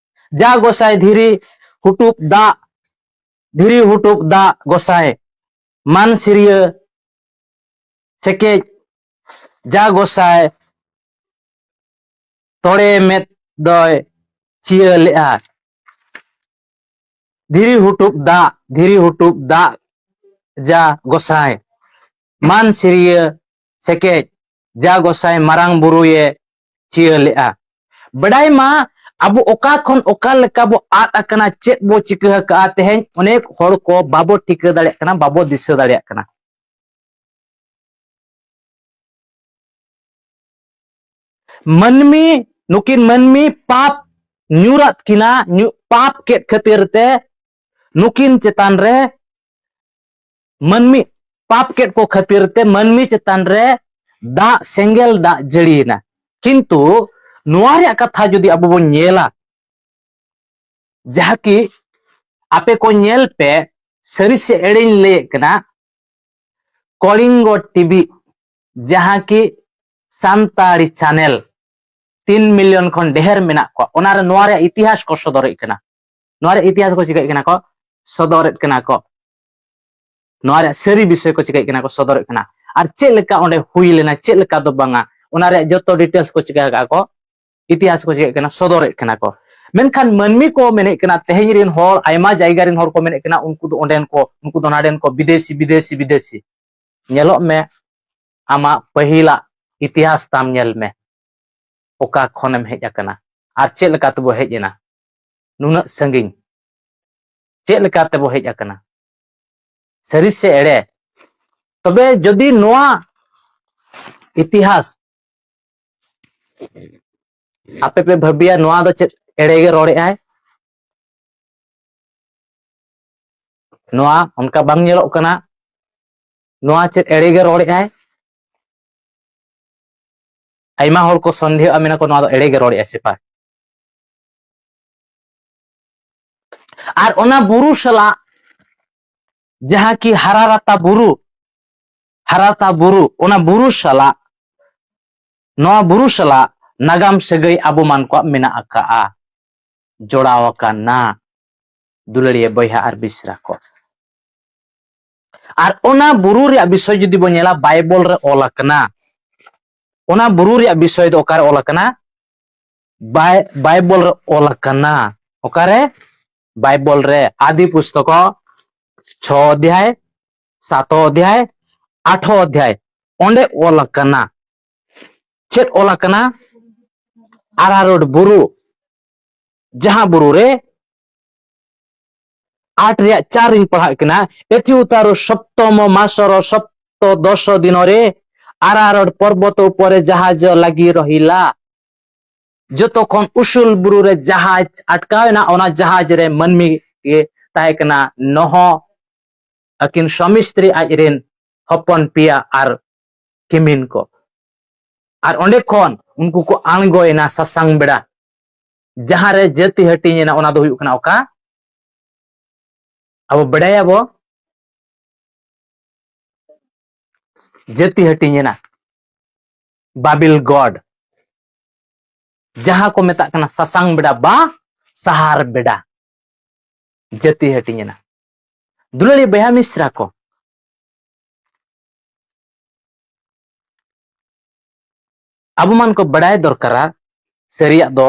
"ᱡᱟ ᱜᱚᱸᱥᱟᱭ ᱫᱷᱤᱨᱤ ᱦᱩᱴᱩᱵ ᱫᱟᱜ, ᱫᱷᱤᱨᱤ ᱦᱩᱴᱩᱵ ᱫᱟᱜ ᱜᱚᱸᱥᱟᱭ, ᱢᱟᱱ ᱥᱤᱨᱤᱭᱟᱹ ᱥᱮᱠᱮᱡ, ᱡᱟ ᱜᱚᱸᱥᱟᱭ ᱛᱚᱲᱮ ᱢᱮᱫ ᱫᱚᱭ ᱪᱤᱭᱟᱹ ᱞᱮᱜᱼᱟ᱾" ᱫᱷᱤᱨᱤ ᱦᱩᱴᱩᱵ ᱫᱟᱜ, ᱫᱷᱤᱨᱤ ᱦᱩᱴᱩᱵ ᱫᱟᱜ, ᱡᱟ ᱜᱚᱸᱥᱟᱭ, ᱢᱟᱱ ᱥᱤᱨᱤᱭᱟᱹ ᱥᱮᱠᱮᱡ, ᱡᱟ ᱜᱚᱸᱥᱟᱭ ᱢᱟᱨᱟᱝ ᱵᱩᱨᱩᱭᱮ ᱪᱤᱭᱟᱹ ᱞᱮᱜᱼᱟ᱾ ᱵᱟᱰᱟᱭ ᱢᱟ, ᱟᱵᱚ ᱚᱠᱟ ᱠᱷᱚᱱ ᱚᱠᱟ ᱞᱮᱠᱟ ᱵᱚ ᱟᱫ ᱟᱠᱟᱱᱟ, ᱪᱮᱫ ᱵᱚ ᱪᱤᱠᱟᱹ ᱟᱠᱟᱜᱼᱟ, ᱛᱮᱦᱮᱧ ᱚᱱᱮᱠ ᱦᱚᱲ ᱠᱚ ᱵᱟᱵᱚ ᱴᱷᱤᱠᱟᱹ ᱫᱟᱲᱮᱭᱟᱜ ᱠᱟᱱᱟ, ᱵᱟᱵᱚ ᱫᱤᱥᱟᱹ ᱫᱟᱲᱮᱭᱟᱜ ᱠᱟᱱᱟ᱾ ᱢᱟᱹᱱᱢᱤ, ᱱᱩᱠᱤᱱ ᱢᱟᱹᱱᱢᱤ ᱯᱟᱯ ᱧᱩᱨᱟᱫ ᱠᱤᱱᱟ, ᱧᱩ-, ᱯᱟᱯ ᱠᱮᱫ ᱠᱷᱟᱹᱛᱤᱨ ᱛᱮ ᱱᱩᱠᱤᱱ ᱪᱮᱛᱟᱱ ᱨᱮ ᱢᱟᱹᱱᱢᱤ ᱯᱟᱯ ᱠᱮᱫ ᱠᱚ ᱠᱷᱟᱹᱛᱤᱨ ᱛᱮ ᱢᱟᱹᱱᱢᱤ ᱪᱮᱛᱟᱱ ᱨᱮ ᱫᱟᱜ, ᱥᱮᱸᱜᱮᱞ ᱫᱟᱜ ᱡᱟᱹᱲᱤᱭᱮᱱᱟ᱾ ᱠᱤᱱᱛᱩ ᱱᱚᱣᱟ ᱨᱮᱭᱟᱜ ᱠᱟᱛᱷᱟ ᱡᱩᱫᱤ ᱟᱵᱚ ᱵᱚᱱ ᱧᱮᱞᱟ, ᱡᱟᱦᱟᱸ ᱠᱤ ᱟᱯᱮ ᱠᱚ ᱧᱮᱞ ᱯᱮ, ᱥᱟᱹᱨᱤ ᱥᱮ ᱮᱲᱮᱧ ᱞᱟᱹᱭᱮᱫ ᱠᱟᱱᱟ, ᱠᱚᱞᱤᱝᱜᱚ ᱴᱤᱵᱷᱤ, ᱡᱟᱦᱟᱸ ᱠᱤ ᱥᱟᱱᱛᱟᱲᱤ ᱪᱮᱱᱮᱞ, ᱛᱤᱱ ᱢᱤᱞᱤᱭᱚᱱ ᱠᱷᱚᱱ ᱰᱷᱮᱨ ᱢᱮᱱᱟᱜ ᱠᱚᱣᱟ, ᱚᱱᱟᱨᱮ ᱱᱚᱣᱟ ᱨᱮᱭᱟᱜ ᱤᱛᱤᱦᱟᱥ ᱠᱚ ᱥᱚᱫᱚᱨᱮᱫ ᱠᱟᱱᱟ᱾ ᱱᱚᱣᱟ ᱨᱮᱭᱟᱜ ᱤᱛᱤᱦᱟᱥ ᱠᱚ ᱪᱤᱠᱟᱹᱭᱮᱫ ᱠᱟᱱᱟ ᱠᱚ? ᱥᱚᱫᱚᱨᱮᱫ ᱠᱟᱱᱟ ᱠᱚ᱾ ᱱᱚᱣᱟ ᱨᱮᱭᱟᱜ ᱥᱟᱹᱨᱤ ᱵᱤᱥᱚᱭ ᱠᱚ ᱪᱤᱠᱟᱹᱭᱮᱫ ᱠᱟᱱᱟ ᱠᱚ? ᱥᱚᱫᱚᱨᱮᱫ ᱠᱟᱱᱟ᱾ ᱟᱨ ᱪᱮᱫ ᱞᱮᱠᱟ ᱚᱸᱰᱮ ᱦᱩᱭ ᱞᱮᱱᱟ, ᱪᱮᱫ ᱞᱮᱠᱟ ᱫᱚ ᱵᱟᱝᱟ, ᱚᱱᱟ ᱨᱮᱭᱟᱜ ᱡᱚᱛᱚ ᱰᱤᱴᱮᱞᱥ ᱠᱚ ᱪᱤᱠᱟᱹ ᱟᱠᱟᱫᱼᱟ ᱠᱚ? ᱤᱛᱤᱦᱟᱥ ᱠᱚ ᱪᱤᱠᱟᱹᱭᱮᱫ ᱠᱟᱱᱟ, ᱥᱚᱫᱚᱨᱮᱫ ᱠᱟᱱᱟ ᱠᱚ᱾ ᱢᱮᱱᱠᱷᱟᱱ ᱢᱟᱹᱱᱢᱤ ᱠᱚ ᱢᱮᱱᱮᱫ ᱠᱟᱱᱟ, ᱛᱮᱦᱮᱧ ᱨᱮᱱ ᱦᱚᱲ, ᱟᱭᱢᱟ ᱡᱟᱭᱜᱟ ᱨᱮᱱ ᱦᱚᱲ ᱠᱚ ᱢᱮᱱᱮᱫ ᱠᱟᱱᱟ, ᱩᱱᱠᱩ ᱫᱚ ᱚᱸᱰᱮᱱ ᱠᱚ, ᱩᱱᱠᱩ ᱫᱚ ᱱᱟᱰᱮᱱ ᱠᱚ, ᱵᱤᱫᱮᱥᱤ, ᱵᱤᱫᱮᱥᱤ, ᱵᱤᱫᱮᱥᱤ᱾ ᱧᱮᱞᱚᱜ ᱢᱮ, ᱟᱢᱟᱜ ᱯᱟᱹᱦᱤᱞᱟᱜ ᱤᱛᱤᱦᱟᱥ ᱛᱟᱢ ᱧᱮᱞ ᱢᱮ, ᱚᱠᱟ ᱠᱷᱚᱱᱮᱢ ᱦᱮᱡ ᱟᱠᱟᱱᱟ ᱟᱨ ᱪᱮᱫ ᱞᱮᱠᱟ ᱛᱮᱵᱚ ᱦᱮᱡ ᱮᱱᱟ ᱱᱩᱱᱟᱹᱜ ᱥᱟᱺᱜᱤᱧ, ᱪᱮᱫ ᱞᱮᱠᱟ ᱛᱮᱵᱚ ᱦᱮᱡ ᱟᱠᱟᱱᱟ, ᱥᱟᱹᱨᱤ ᱥᱮ ᱮᱲᱮ? ᱛᱚᱵᱮ ᱡᱩᱫᱤ ᱱᱚᱣᱟ ᱤᱛᱤᱦᱟᱥ ᱟᱯᱮ ᱯᱮ ᱵᱷᱟᱹᱵᱤᱭᱟ, ᱱᱚᱣᱟ ᱫᱚ ᱪᱮᱫ ᱮᱲᱮ ᱜᱮ ᱨᱚᱲᱮᱫ ᱟᱭ, ᱱᱚᱣᱟ ᱚᱱᱠᱟ ᱵᱟᱝ ᱧᱮᱞᱚᱜ ᱠᱟᱱᱟ, ᱱᱚᱣᱟ ᱪᱮᱫ ᱮᱲᱮ ᱜᱮ ᱨᱚᱲᱮᱫ ᱟᱭ? ᱟᱭᱢᱟ ᱦᱚᱲ ᱠᱚ ᱥᱚᱱᱫᱮᱦᱚᱜᱼᱟ, ᱢᱮᱱᱟ ᱠᱚ, ᱱᱚᱣᱟ ᱫᱚ ᱮᱲᱮ ᱜᱮ ᱨᱚᱲᱮᱫ ᱟᱭ ᱥᱮ ᱯᱟ? ᱟᱨ ᱚᱱᱟ ᱵᱩᱨᱩ ᱥᱟᱞᱟᱜ, ᱡᱟᱦᱟᱸ ᱠᱤ ᱦᱟᱨᱟᱨᱟᱛᱟ ᱵᱩᱨᱩ, ᱦᱟᱨᱟᱨᱟᱛᱟ ᱵᱩᱨᱩ, ᱚᱱᱟ ᱵᱩᱨᱩ ᱥᱟᱞᱟᱜ, ᱱᱚᱣᱟ ᱵᱩᱨᱩ ᱥᱟᱞᱟᱜ ᱱᱟᱜᱟᱢ ᱥᱟᱹᱜᱟᱹᱭ ᱟᱵᱚ ᱢᱟᱱ ᱠᱚᱣᱟᱜ ᱢᱮᱱᱟᱜ ᱟᱠᱟᱜᱼᱟ, ᱡᱚᱲᱟᱣ ᱟᱠᱟᱱᱟ, ᱫᱩᱞᱟᱹᱲᱤᱭᱟᱹ ᱵᱚᱭᱦᱟ ᱟᱨ ᱵᱤᱥᱨᱟ ᱠᱚ᱾ ᱟᱨ ᱚᱱᱟ ᱵᱩᱨᱩ ᱨᱮᱭᱟᱜ ᱵᱤᱥᱚᱭ ᱡᱩᱫᱤ ᱵᱚᱱ ᱧᱮᱞᱟ, ᱵᱟᱭᱵᱚᱞ ᱨᱮ ᱚᱞ ᱟᱠᱟᱱᱟ᱾ ᱚᱱᱟ ᱵᱩᱨᱩ ᱨᱮᱭᱟᱜ ᱵᱤᱥᱚᱭ ᱫᱚ ᱚᱠᱟᱨᱮ ᱚᱞ ᱟᱠᱟᱱᱟ? ᱵᱟᱭ-, ᱵᱟᱭᱵᱚᱞ ᱨᱮ ᱚᱞ ᱟᱠᱟᱱᱟ᱾ ᱚᱠᱟᱨᱮ? ᱵᱟᱭᱵᱚᱞ ᱨᱮ, ᱟᱫᱤ ᱯᱩᱥᱛᱚᱠ ᱪᱷᱚ ᱚᱫᱷᱭᱟᱭ, ᱥᱟᱛ ᱚᱫᱷᱭᱟᱭ, ᱟᱴ ᱚᱫᱷᱭᱟᱭ, ᱚᱸᱰᱮ ᱚᱞ ᱟᱠᱟᱱᱟ᱾ ᱪᱮᱫ ᱚᱞ ᱟᱠᱟᱱᱟ? ᱟᱨᱟᱨᱚᱰ ᱵᱩᱨᱩ, ᱡᱟᱦᱟᱸ ᱵᱩᱨᱩ ᱨᱮ ᱟᱴ ᱨᱮᱭᱟᱜ ᱪᱟᱨ ᱤᱧ ᱯᱟᱲᱦᱟᱜ ᱠᱟᱱᱟ, ᱮᱛᱷᱤ ᱩᱛᱟᱨᱩ ᱥᱚᱯᱛᱚᱢᱚ ᱢᱟᱥᱚᱨᱚ ᱥᱚᱯᱛᱚ ᱫᱚᱥᱚ ᱫᱤᱱᱚᱨᱮ ᱟᱨᱟᱨᱚᱰ ᱯᱚᱨᱵᱚᱛ ᱩᱯᱚᱨᱮ ᱡᱟᱦᱟᱡᱽ ᱞᱟᱹᱜᱤ ᱨᱚᱦᱤᱞᱟ᱾ ᱡᱚᱛᱚ ᱠᱷᱚᱱ ᱩᱥᱩᱞ ᱵᱩᱨᱩ ᱨᱮ ᱡᱟᱦᱟᱡᱽ ᱟᱴᱠᱟᱣ ᱮᱱᱟ, ᱚᱱᱟ ᱡᱟᱦᱟᱡᱽ ᱨᱮ ᱢᱟᱹᱱᱢᱤ ᱜᱮ ᱛᱟᱦᱮᱸ ᱠᱟᱱᱟ, ᱱᱚᱦᱚ, ᱟᱹᱠᱤᱱ ᱥᱟᱢᱤ ᱥᱛᱨᱤ, ᱟᱡ ᱨᱮᱱ ᱦᱚᱯᱚᱱ ᱯᱮᱭᱟ ᱟᱨ ᱠᱤᱢᱤᱱ ᱠᱚ᱾ ᱟᱨ ᱚᱸᱰᱮ ᱠᱷᱚᱱ ᱩᱱᱠᱩ ᱠᱚ ᱟᱬᱜᱚᱭᱮᱱᱟ ᱥᱟᱥᱟᱝ ᱵᱮᱲᱟ᱾ ᱡᱟᱦᱟᱸ ᱨᱮ ᱡᱟᱹᱛᱤ ᱦᱟᱹᱴᱤᱧ ᱮᱱᱟ, ᱚᱱᱟ ᱫᱚ ᱦᱩᱭᱩᱜ ᱠᱟᱱᱟ ᱚᱠᱟ? ᱟᱵᱚ ᱵᱟᱰᱟᱭᱟᱵᱚ, ᱡᱟᱹᱛᱤ ᱦᱟᱹᱴᱤᱧ ᱮᱱᱟ, ᱵᱟᱵᱤᱞ ᱜᱚᱰ, ᱡᱟᱦᱟᱸ ᱠᱚ ᱢᱮᱛᱟᱜ ᱠᱟᱱᱟ ᱥᱟᱥᱟᱝ ᱵᱮᱰᱟ ᱵᱟ ᱥᱟᱦᱟᱨ ᱵᱮᱰᱟ, ᱡᱟᱹᱛᱤ ᱦᱟᱹᱴᱤᱧ ᱮᱱᱟ᱾ ᱫᱩᱞᱟᱹᱲᱤᱭᱟᱹ ᱵᱚᱭᱦᱟ ᱢᱤᱥᱨᱟ ᱠᱚ, ᱟᱵᱚ ᱢᱟᱱ ᱠᱚ ᱵᱟᱰᱟᱭ ᱫᱚᱨᱠᱟᱨᱟ, ᱥᱟᱹᱨᱤᱭᱟᱜ ᱫᱚ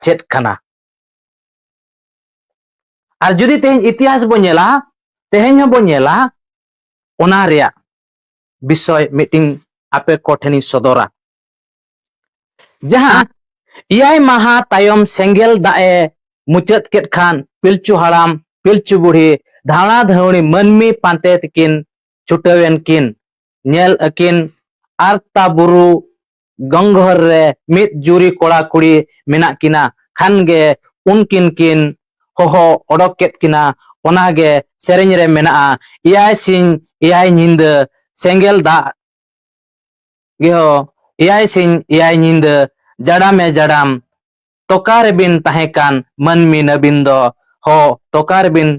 ᱪᱮᱫ ᱠᱟᱱᱟ᱾ ᱟᱨ ᱡᱩᱫᱤ ᱛᱮᱦᱮᱧ ᱤᱛᱤᱦᱟᱥ ᱵᱚᱱ ᱧᱮᱞᱟ, ᱛᱮᱦᱮᱧ ᱦᱚᱸᱵᱚᱱ ᱧᱮᱞᱟ, ᱚᱱᱟ ᱨᱮᱭᱟᱜ ᱵᱤᱥᱚᱭ ᱢᱤᱫᱴᱤᱱ ᱟᱯᱮ ᱠᱚ ᱴᱷᱮᱱᱤᱧ ᱥᱚᱫᱚᱨᱟ᱾ ᱡᱟᱦᱟᱸ ᱮᱭᱟᱭ ᱢᱟᱦᱟ ᱛᱟᱭᱚᱢ ᱥᱮᱸᱜᱮᱞ ᱫᱟᱜ ᱮ ᱢᱩᱪᱟᱹᱫ ᱠᱮᱫ ᱠᱷᱟᱱ, ᱯᱤᱞᱪᱩ ᱦᱟᱲᱟᱢ, ᱯᱤᱞᱪᱩ ᱵᱩᱲᱦᱤ, ᱫᱷᱟᱣᱲᱟ ᱫᱷᱟᱹᱣᱲᱤ ᱢᱟᱹᱱᱢᱤ ᱯᱟᱱᱛᱮ ᱛᱮᱠᱤᱱ ᱪᱷᱩᱴᱟᱹᱣᱮᱱ ᱠᱤᱱ᱾ ᱧᱮᱞ ᱟᱹᱠᱤᱱ ᱟᱨᱛᱟ ᱵᱩᱨᱩ ᱜᱚᱝᱜᱷᱚᱨ ᱨᱮ ᱢᱤᱫ ᱡᱩᱨᱤ ᱠᱚᱲᱟ ᱠᱩᱲᱤ ᱢᱮᱱᱟᱜ ᱠᱤᱱᱟ᱾ ᱠᱷᱟᱱ ᱜᱮ ᱩᱱᱠᱤᱱ ᱠᱤᱱ ᱦᱚᱦᱚ ᱚᱰᱚᱠ ᱠᱮᱫ ᱠᱤᱱᱟ᱾ ᱚᱱᱟ ᱜᱮ ᱥᱮᱨᱮᱧ ᱨᱮ ᱢᱮᱱᱟᱜᱼᱟ, ᱮᱭᱟᱭ ᱥᱤᱧ ᱮᱭᱟᱭ ᱧᱤᱫᱟᱹ ᱥᱮᱸᱜᱮᱞ ᱫᱟᱜ ᱜᱮᱦᱚ, ᱮᱭᱟᱭ ᱥᱤᱧ ᱮᱭᱟᱭ ᱧᱤᱫᱟᱹ ᱡᱟᱲᱟᱢᱮ ᱡᱟᱲᱟᱢ, ᱛᱚᱠᱟ ᱨᱮᱵᱤᱱ ᱛᱟᱦᱮᱸ ᱠᱟᱱ ᱢᱟᱹᱱᱢᱤ ᱱᱟᱹᱵᱤᱱ ᱫᱚ, ᱦᱚ ᱛᱚᱠᱟ ᱨᱮᱵᱤᱱ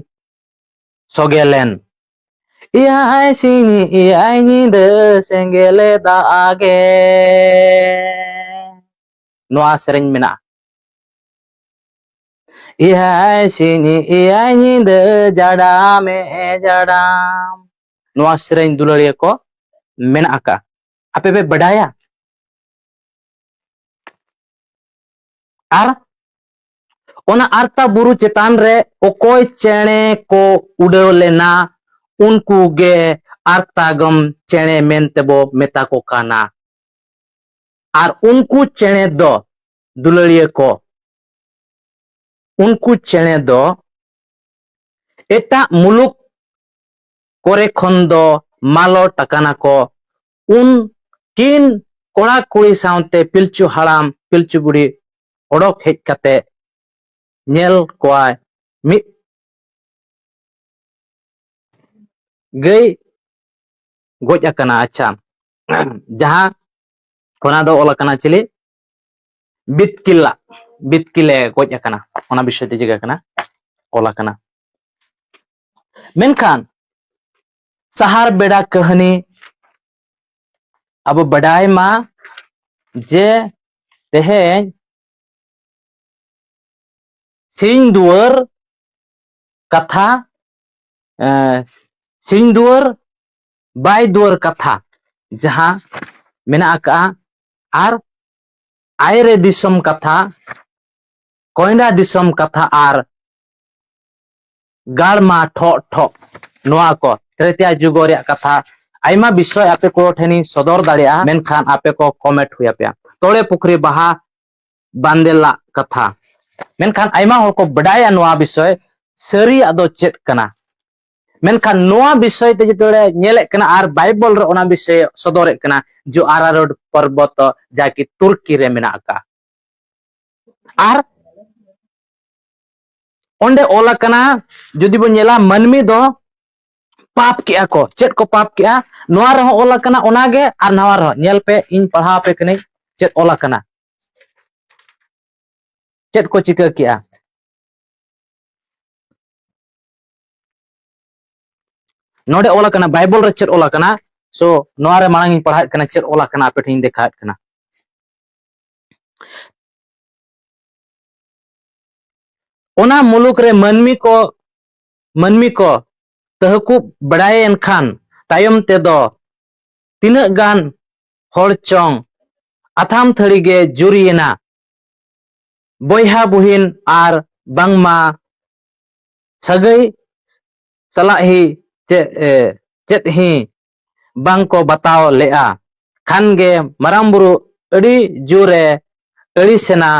ᱥᱚᱜᱮ ᱞᱮᱱ᱾ ᱮᱭᱟᱭ ᱥᱤᱧ ᱮᱭᱟᱭ ᱧᱤᱫᱟᱹ ᱥᱮᱸᱜᱮᱞᱮ ᱫᱟᱜ ᱟᱜᱮ᱾ ᱱᱚᱣᱟ ᱥᱮᱨᱮᱧ ᱢᱮᱱᱟᱜᱼᱟ᱾ ᱮᱭᱟᱭ ᱥᱤᱧ ᱮᱭᱟᱭ ᱧᱤᱫᱟᱹ ᱡᱟᱰᱟᱢᱮ ᱡᱟᱰᱟᱢ᱾ ᱱᱚᱣᱟ ᱥᱮᱨᱮᱧ ᱫᱩᱞᱟᱹᱲᱤᱭᱟᱹ ᱠᱚ ᱢᱮᱱᱟᱜ ᱟᱠᱟᱫᱼᱟ᱾ ᱟᱯᱮ ᱯᱮ ᱵᱟᱰᱟᱭᱟ? ᱟᱨ ᱚᱱᱟ ᱟᱨᱛᱟ ᱵᱩᱨᱩ ᱪᱮᱛᱟᱱ ᱨᱮ ᱚᱠᱚᱭ ᱪᱮᱬᱮ ᱠᱚ ᱩᱰᱟᱹᱣ ᱞᱮᱱᱟ, ᱩᱱᱠᱩ ᱜᱮ ᱟᱨᱛᱟᱜᱚᱢ ᱪᱮᱬᱮ ᱢᱮᱱᱛᱮ ᱵᱚ ᱢᱮᱛᱟ ᱠᱚ ᱠᱟᱱᱟ᱾ ᱟᱨ ᱩᱱᱠᱩ ᱪᱮᱬᱮ ᱫᱚ, ᱫᱩᱞᱟᱹᱲᱤᱭᱟᱹ ᱠᱚ, ᱩᱱᱠᱩ ᱪᱮᱬᱮ ᱫᱚ ᱮᱴᱟᱜ ᱢᱩᱞᱩᱠ ᱠᱚᱨᱮ ᱠᱷᱚᱱ ᱫᱚ ᱢᱟᱞᱚᱴ ᱟᱠᱟᱱᱟ ᱠᱚ᱾ ᱩᱱᱠᱤᱱ ᱠᱚᱲᱟ ᱠᱩᱲᱤ ᱥᱟᱶᱛᱮ ᱯᱤᱞᱪᱩ ᱦᱟᱲᱟᱢ, ᱯᱤᱞᱪᱩ ᱵᱩᱲᱦᱤ ᱚᱰᱚᱠ ᱦᱮᱡ ᱠᱟᱛᱮ ᱧᱮᱞ ᱠᱚᱣᱟᱭ, ᱢᱤᱫ ᱜᱟᱹᱭ ᱜᱚᱡ ᱟᱠᱟᱱᱟ᱾ ᱟᱪᱪᱷᱟ, ᱡᱟᱦᱟᱸ ᱚᱱᱟ ᱫᱚ ᱚᱞ ᱟᱠᱟᱱᱟ ᱪᱤᱞᱤ? ᱵᱤᱛᱠᱤᱞᱟ, ᱵᱤᱛᱠᱤᱞᱮ ᱜᱚᱡ ᱟᱠᱟᱱᱟ, ᱚᱱᱟ ᱵᱤᱥᱚᱭ ᱛᱮ ᱪᱤᱠᱟᱹ ᱠᱟᱱᱟ, ᱚᱞ ᱟᱠᱟᱱᱟ᱾ ᱢᱮᱱᱠᱷᱟᱱ ᱥᱟᱦᱟᱨ ᱵᱮᱲᱟ ᱠᱟᱹᱦᱱᱤ ᱟᱵᱚ ᱵᱟᱰᱟᱭ ᱢᱟ ᱡᱮ ᱛᱮᱦᱮᱧ ᱥᱤᱧ ᱫᱩᱣᱟᱹᱨ ᱠᱟᱛᱷᱟ, ᱮ, ᱥᱤᱧ ᱫᱩᱣᱟᱹᱨ ᱵᱟᱭ ᱫᱩᱣᱟᱹᱨ ᱠᱟᱛᱷᱟ ᱡᱟᱦᱟᱸ ᱢᱮᱱᱟᱜ ᱟᱠᱟᱫᱼᱟ, ᱟᱨ ᱟᱭᱨᱮ ᱫᱤᱥᱚᱢ ᱠᱟᱛᱷᱟ, ᱠᱚᱭᱰᱟ ᱫᱤᱥᱚᱢ ᱠᱟᱛᱷᱟ, ᱟᱨ ᱜᱟᱲᱢᱟ ᱴᱷᱚᱜ ᱴᱷᱚᱜ, ᱱᱚᱣᱟ ᱠᱚ ᱛᱨᱮᱛᱤᱭᱟ ᱡᱩᱜᱚ ᱨᱮᱭᱟᱜ ᱠᱟᱛᱷᱟ᱾ ᱟᱭᱢᱟ ᱵᱤᱥᱚᱭ ᱟᱯᱮ ᱠᱚ ᱴᱷᱮᱱᱤᱧ ᱥᱚᱫᱚᱨ ᱫᱟᱲᱮᱭᱟᱜᱼᱟ, ᱢᱮᱱᱠᱷᱟᱱ ᱟᱯᱮ ᱠᱚ comment ᱦᱩᱭ ᱟᱯᱮᱭᱟ᱾ ᱛᱚᱲᱮ ᱯᱩᱠᱷᱨᱤ ᱵᱟᱦᱟ ᱵᱟᱸᱫᱮᱞᱟᱜ ᱠᱟᱛᱷᱟ, ᱢᱮᱱᱠᱷᱟᱱ ᱟᱭᱢᱟ ᱦᱚᱲ ᱠᱚ ᱵᱟᱰᱟᱭᱟ ᱱᱚᱣᱟ ᱵᱤᱥᱚᱭ, ᱥᱟᱹᱨᱤᱭᱟᱜ ᱫᱚ ᱪᱮᱫ ᱠᱟᱱᱟ? ᱢᱮᱱᱠᱷᱟᱱ ᱱᱚᱣᱟ ᱵᱤᱥᱚᱭ ᱛᱮ ᱡᱮᱛᱮ ᱦᱚᱲᱮ ᱧᱮᱞᱮᱫ ᱠᱟᱱᱟ ᱟᱨ ᱵᱟᱭᱵᱚᱞ ᱨᱮ ᱚᱱᱟ ᱵᱤᱥᱚᱭ ᱥᱚᱫᱚᱨᱮᱫ ᱠᱟᱱᱟ, ᱡᱚ ᱟᱨᱟᱨᱚᱰ ᱯᱚᱨᱵᱚᱛ ᱡᱟᱠᱤ ᱛᱩᱨᱠᱤ ᱨᱮ ᱢᱮᱱᱟᱜ ᱟᱠᱟᱫᱼᱟ᱾ ᱟᱨ ᱚᱸᱰᱮ ᱚᱞ ᱟᱠᱟᱱᱟ, ᱡᱩᱫᱤ ᱵᱚᱱ ᱧᱮᱞᱟ, ᱢᱟᱹᱱᱢᱤ ᱫᱚ ᱯᱟᱯ ᱠᱮᱜᱼᱟ ᱠᱚ᱾ ᱪᱮᱫ ᱠᱚ ᱯᱟᱯ ᱠᱮᱜᱼᱟ? ᱱᱚᱣᱟ ᱨᱮᱦᱚᱸ ᱚᱞ ᱟᱠᱟᱱᱟ ᱚᱱᱟᱜᱮ, ᱟᱨ ᱱᱟᱣᱟ ᱨᱮᱦᱚᱸ᱾ ᱧᱮᱞ ᱯᱮ, ᱤᱧ ᱯᱟᱲᱦᱟᱣ ᱟᱯᱮ ᱠᱟᱹᱱᱟᱹᱧ ᱪᱮᱫ ᱚᱞ ᱟᱠᱟᱱᱟ, ᱪᱮᱫ ᱠᱚ ᱪᱤᱠᱟᱹ ᱠᱮᱜᱼᱟ᱾ ᱱᱚᱰᱮ ᱚᱞ ᱟᱠᱟᱱᱟ, ᱵᱟᱭᱵᱚᱞ ᱨᱮ ᱪᱮᱫ ᱚᱞ ᱟᱠᱟᱱᱟ? So, ᱱᱚᱣᱟ ᱨᱮ ᱢᱟᱲᱟᱝ ᱤᱧ ᱯᱟᱲᱦᱟᱣᱮᱫ ᱠᱟᱱᱟ, ᱪᱮᱫ ᱚᱞ ᱟᱠᱟᱱᱟ ᱟᱯᱮ ᱴᱷᱮᱱ ᱤᱧ ᱫᱮᱠᱷᱟᱣᱮᱫ ᱠᱟᱱᱟ᱾ ᱚᱱᱟ ᱢᱩᱞᱩᱠ ᱨᱮ ᱢᱟᱹᱱᱢᱤ ᱠᱚ, ᱢᱟᱹᱱᱢᱤ ᱠᱚ ᱛᱟᱹᱦᱠᱩᱵ ᱵᱟᱲᱟᱭᱮᱱ ᱠᱷᱟᱱ, ᱛᱟᱭᱚᱢ ᱛᱮᱫᱚ ᱛᱤᱱᱟᱹᱜ ᱜᱟᱱ ᱦᱚᱲ ᱪᱚᱝ ᱟᱛᱷᱟᱢ ᱛᱷᱟᱹᱲᱤ ᱜᱮ ᱡᱩᱨᱤᱭᱮᱱᱟ᱾ ᱵᱚᱭᱦᱟ ᱵᱩᱦᱤᱱ ᱟᱨ ᱵᱟᱝᱢᱟ ᱥᱟᱹᱜᱟᱹᱭ ᱥᱟᱞᱟᱜ ᱦᱤ ᱪᱮᱫ, ᱮ, ᱪᱮᱫ ᱦᱤ ᱵᱟᱝ ᱠᱚ ᱵᱟᱛᱟᱣ ᱞᱮᱜᱼᱟ᱾ ᱠᱷᱟᱱ ᱜᱮ ᱢᱟᱨᱟᱝ ᱵᱩᱨᱩ ᱟᱹᱰᱤ ᱡᱳᱨᱮ ᱟᱹᱲᱤᱥᱮᱱᱟ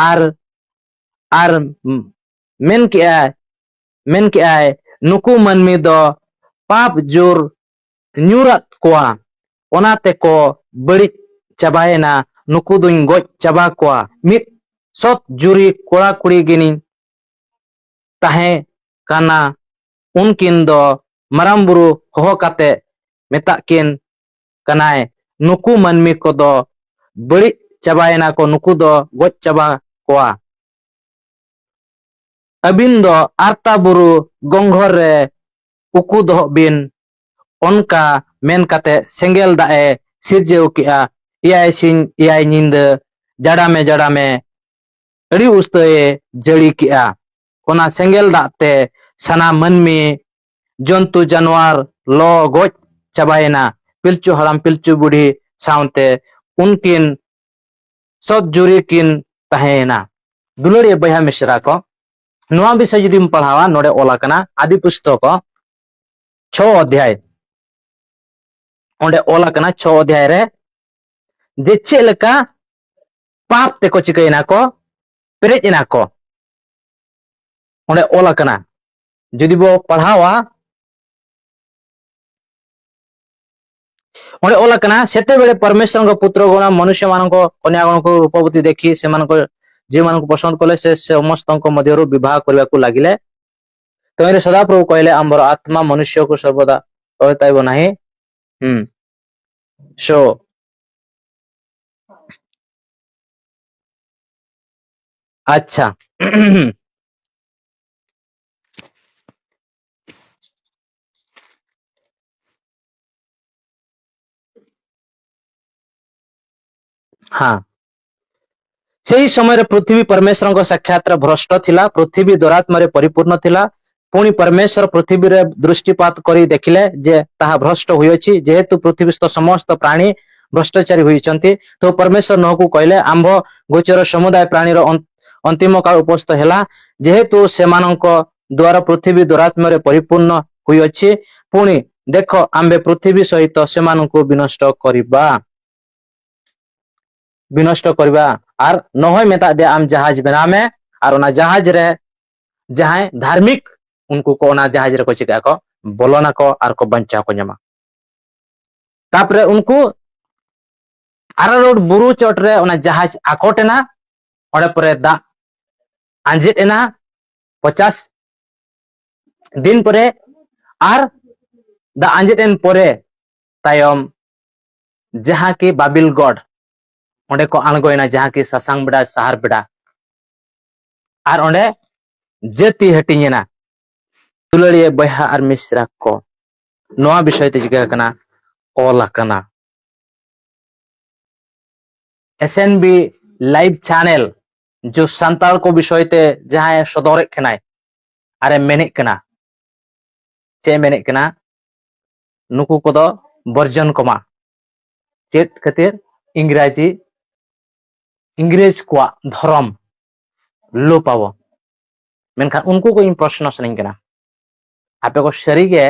ᱟᱨ, ᱟᱨ ᱢᱮᱱ ᱠᱮᱜᱼᱟᱭ, ᱢᱮᱱ ᱠᱮᱜᱼᱟᱭ, "ᱱᱩᱠᱩ ᱢᱟᱹᱱᱢᱤ ᱫᱚ ᱯᱟᱯ ᱡᱳᱨ ᱧᱩᱨᱟᱫ ᱠᱚᱣᱟ, ᱚᱱᱟ ᱛᱮᱠᱚ ᱵᱟᱹᱲᱤᱡ ᱪᱟᱵᱟᱭᱮᱱᱟ, ᱱᱩᱠᱩ ᱫᱩᱧ ᱜᱚᱡ ᱪᱟᱵᱟ ᱠᱚᱣᱟ᱾" ᱢᱤᱫ ᱥᱚᱛ ᱡᱩᱨᱤ ᱠᱚᱲᱟ ᱠᱩᱲᱤ ᱜᱤᱱᱤᱧ ᱛᱟᱦᱮᱸ ᱠᱟᱱᱟ᱾ ᱩᱱᱠᱤᱱ ᱫᱚ ᱢᱟᱨᱟᱝ ᱵᱩᱨᱩ ᱦᱚᱦᱚ ᱠᱟᱛᱮ ᱢᱮᱛᱟᱜ ᱠᱤᱱ ᱠᱟᱱᱟᱭ, "ᱱᱩᱠᱩ ᱢᱟᱹᱱᱢᱤ ᱠᱚᱫᱚ ᱵᱟᱹᱲᱤᱡ ᱪᱟᱵᱟᱭᱮᱱᱟ ᱠᱚ, ᱱᱩᱠᱩ ᱫᱚ ᱜᱚᱡ ᱪᱟᱵᱟ ᱠᱚᱣᱟ᱾ ᱟᱹᱵᱤᱱ ᱫᱚ ᱟᱨᱛᱟ ᱵᱩᱨᱩ ᱜᱚᱝᱜᱷᱚᱨ ᱨᱮ ᱩᱠᱩ ᱫᱚᱦᱚᱜ ᱵᱤᱱ᱾ ᱚᱱᱠᱟ ᱢᱮᱱ ᱠᱟᱛᱮ ᱥᱮᱸᱜᱮᱞ ᱫᱟᱜ ᱮ ᱥᱤᱨᱡᱟᱹᱣ ᱠᱮᱜᱼᱟ᱾ ᱮᱭᱟᱭ ᱥᱤᱧ ᱮᱭᱟᱭ ᱧᱤᱫᱟᱹ, ᱡᱟᱲᱟᱢᱮ ᱡᱟᱲᱟᱢᱮ ᱟᱹᱰᱤ ᱩᱥᱛᱟᱹᱭᱮ ᱡᱟᱹᱲᱤ ᱠᱮᱜᱼᱟ᱾ ᱚᱱᱟ ᱥᱮᱸᱜᱮᱞ ᱫᱟᱜ ᱛᱮ ᱥᱟᱱᱟᱢ ᱢᱟᱹᱱᱢᱤ, ᱡᱚᱱᱛᱩ ᱡᱟᱱᱣᱟᱨ ᱞᱚ ᱜᱚᱡ ᱪᱟᱵᱟᱭᱮᱱᱟ᱾ ᱯᱤᱞᱪᱩ ᱦᱟᱲᱟᱢ ᱯᱤᱞᱪᱩ ᱵᱩᱰᱷᱤ ᱥᱟᱶᱛᱮ ᱩᱱᱠᱤᱱ ᱥᱚᱛ ᱡᱩᱨᱤ ᱠᱤᱱ ᱛᱟᱦᱮᱸᱭᱮᱱᱟ᱾ ᱫᱩᱞᱟᱹᱲᱤᱭᱟᱹ ᱵᱚᱭᱦᱟ ᱢᱤᱥᱨᱟ ᱠᱚ, ᱱᱚᱣᱟ ᱵᱤᱥᱚᱭ ᱡᱩᱫᱤᱢ ᱯᱟᱲᱦᱟᱣᱟ, ᱱᱚᱰᱮ ᱚᱞ ᱟᱠᱟᱱᱟ ᱟᱫᱤ ᱯᱩᱥᱛᱚᱠ ᱪᱷᱚ ᱚᱫᱷᱭᱟᱭ, ᱚᱸᱰᱮ ᱚᱞ ᱟᱠᱟᱱᱟ ᱪᱷᱚ ᱚᱫᱷᱭᱟᱭ ᱨᱮ ᱡᱮ ᱪᱮᱫ ᱞᱮᱠᱟ ᱯᱟᱯ ᱛᱮᱠᱚ ᱪᱤᱠᱟᱹᱭᱮᱱᱟ ᱠᱚ, ᱯᱮᱨᱮᱡ ᱮᱱᱟ ᱠᱚ᱾ ᱚᱸᱰᱮ ᱚᱞ ᱟᱠᱟᱱᱟ, ᱡᱩᱫᱤ ᱵᱚ ᱯᱟᱲᱦᱟᱣᱟ, ᱚᱸᱰᱮ ᱚᱞ ᱟᱠᱟᱱᱟ, ସେତେବେଳେ ପରମେଶ୍ୱରଙ୍କ ପୁତ୍ରଗଣ ମନୁଷ୍ୟମାନଙ୍କ କନ୍ୟାଗଣକୁ ରୂପବତୀ ଦେଖି ସେମାନଙ୍କ ଝିଅମାନଙ୍କୁ ପସନ୍ଦ କଲେ, ସେ ସମସ୍ତଙ୍କ ମଧ୍ୟରୁ ବିବାହ କରିବାକୁ ଲାଗିଲେ। ତହିଁରେ ସଦାପ୍ରଭୁ କହିଲେ, ଆମ୍ଭର ଆତ୍ମା ମନୁଷ୍ୟକୁ ସର୍ବଦା ପରିତାଇବ ନାହିଁ। ହୁଁ। ସୋ, ଆଚ୍ଛା। ହଁ। ସେହି ସମୟରେ ପୃଥିବୀ ପରମେଶ୍ୱରଙ୍କ ସାକ୍ଷାତରେ ଭ୍ରଷ୍ଟ ଥିଲା, ପୃଥିବୀ ଦୁରାତ୍ମାରେ ପରିପୂର୍ଣ୍ଣ ଥିଲା। ପୁଣି ପରମେଶ୍ୱର ପୃଥିବୀରେ ଦୃଷ୍ଟିପାତ କରି ଦେଖିଲେ ଯେ ତାହା ଭ୍ରଷ୍ଟ ହୋଇଅଛି, ଯେହେତୁ ପୃଥିବୀସ୍ଥ ସମସ୍ତ ପ୍ରାଣୀ ଭ୍ରଷ୍ଟାଚାରୀ ହୋଇଛନ୍ତି। ତ ପରମେଶ୍ୱର ନୋହକୁ କହିଲେ, ଆମ୍ଭ ଗୋଚର ସମୁଦାୟ ପ୍ରାଣୀର ଅନ୍-, ଅନ୍ତିମ କାଳ ଉପସ୍ଥିତ ହେଲା, ଯେହେତୁ ସେମାନଙ୍କ ଦ୍ୱାରା ପୃଥିବୀ ଦୁରାତ୍ମାରେ ପରିପୂର୍ଣ୍ଣ ହୋଇଅଛି। ପୁଣି ଦେଖ, ଆମ୍ଭେ ପୃଥିବୀ ସହିତ ସେମାନଙ୍କୁ ବିନଷ୍ଟ କରିବା, ବିନଷ୍ଟ କରିବା। ᱟᱨ ᱱᱚᱦᱚᱭ ᱢᱮᱛᱟᱜ ᱫᱮᱭᱟ, ᱟᱢ ᱡᱟᱦᱟᱡᱽ ᱵᱮᱱᱟᱣ ᱢᱮ, ᱟᱨ ᱚᱱᱟ ᱡᱟᱦᱟᱡᱽ ᱨᱮ ᱡᱟᱦᱟᱸᱭ ᱫᱷᱟᱨᱢᱤᱠ, ᱩᱱᱠᱩ ᱠᱚ ᱚᱱᱟ ᱡᱟᱦᱟᱡᱽ ᱨᱮᱠᱚ ᱪᱤᱠᱟᱹᱜ ᱟᱠᱚ, ᱵᱚᱞᱚᱱᱟᱠᱚ ᱟᱨ ᱠᱚ ᱵᱟᱧᱪᱟᱣ ᱠᱚ ᱧᱟᱢᱟ᱾ ᱛᱟᱯᱚᱨᱮ ᱩᱱᱠᱩ ᱟᱨᱟᱨᱚᱴ ᱵᱩᱨᱩ ᱪᱚᱴ ᱨᱮ ᱚᱱᱟ ᱡᱟᱦᱟᱡᱽ ᱟᱠᱚᱴ ᱮᱱᱟ᱾ ᱚᱸᱰᱮ ᱯᱚᱨᱮ ᱫᱟᱜ ᱟᱸᱡᱮᱫ ᱮᱱᱟ ᱯᱚᱪᱟᱥ ᱫᱤᱱ ᱯᱚᱨᱮ, ᱟᱨ ᱫᱟᱜ ᱟᱸᱡᱮᱫ ᱮᱱ ᱯᱚᱨᱮ ᱛᱟᱭᱚᱢ ᱡᱟᱦᱟᱸ ᱠᱤ ᱵᱟᱵᱤᱞ ᱜᱚᱰ, ᱚᱸᱰᱮ ᱠᱚ ᱟᱬᱜᱚᱭᱮᱱᱟ, ᱡᱟᱦᱟᱸ ᱠᱤ ᱥᱟᱥᱟᱝ ᱵᱮᱰᱟ, ᱥᱟᱦᱟᱨ ᱵᱮᱰᱟ, ᱟᱨ ᱚᱸᱰᱮ ᱡᱟᱹᱛᱤ ᱦᱟᱹᱴᱤᱧ ᱮᱱᱟ᱾ ᱫᱩᱞᱟᱹᱲᱤᱭᱟᱹ ᱵᱚᱭᱦᱟ ᱟᱨ ᱢᱤᱥᱨᱟ ᱠᱚ, ᱱᱚᱣᱟ ᱵᱤᱥᱚᱭ ᱛᱮ ᱪᱤᱠᱟᱹ ᱟᱠᱟᱱᱟ? ᱚᱞ ᱟᱠᱟᱱᱟ᱾ S N B live channel ᱡᱚ ᱥᱟᱱᱛᱟᱲ ᱠᱚ ᱵᱤᱥᱚᱭ ᱛᱮ ᱡᱟᱦᱟᱸᱭ ᱥᱚᱫᱚᱨᱮᱫ ᱠᱟᱱᱟᱭ ᱟᱨᱮ ᱢᱮᱱᱮᱫ ᱠᱟᱱᱟ, ᱪᱮᱫ ᱮ ᱢᱮᱱᱮᱫ ᱠᱟᱱᱟ? ᱱᱩᱠᱩ ᱠᱚᱫᱚ ᱵᱚᱨᱡᱚᱱ ᱠᱚᱢᱟ᱾ ᱪᱮᱫ ᱠᱷᱟᱹᱛᱤᱨ? ᱤᱝᱨᱟᱡᱤ, ᱤᱝᱨᱮᱡᱽ ᱠᱚᱣᱟᱜ ᱫᱷᱚᱨᱚᱢ ᱞᱳᱯ ᱟᱵᱚ᱾ ᱢᱮᱱᱠᱷᱟᱱ ᱩᱱᱠᱩ ᱠᱚ ᱤᱧ ᱯᱨᱚᱥᱱᱚ ᱥᱟᱱᱟᱧ ᱠᱟᱱᱟ, ᱟᱯᱮ ᱠᱚ ᱥᱟᱹᱨᱤᱜᱮ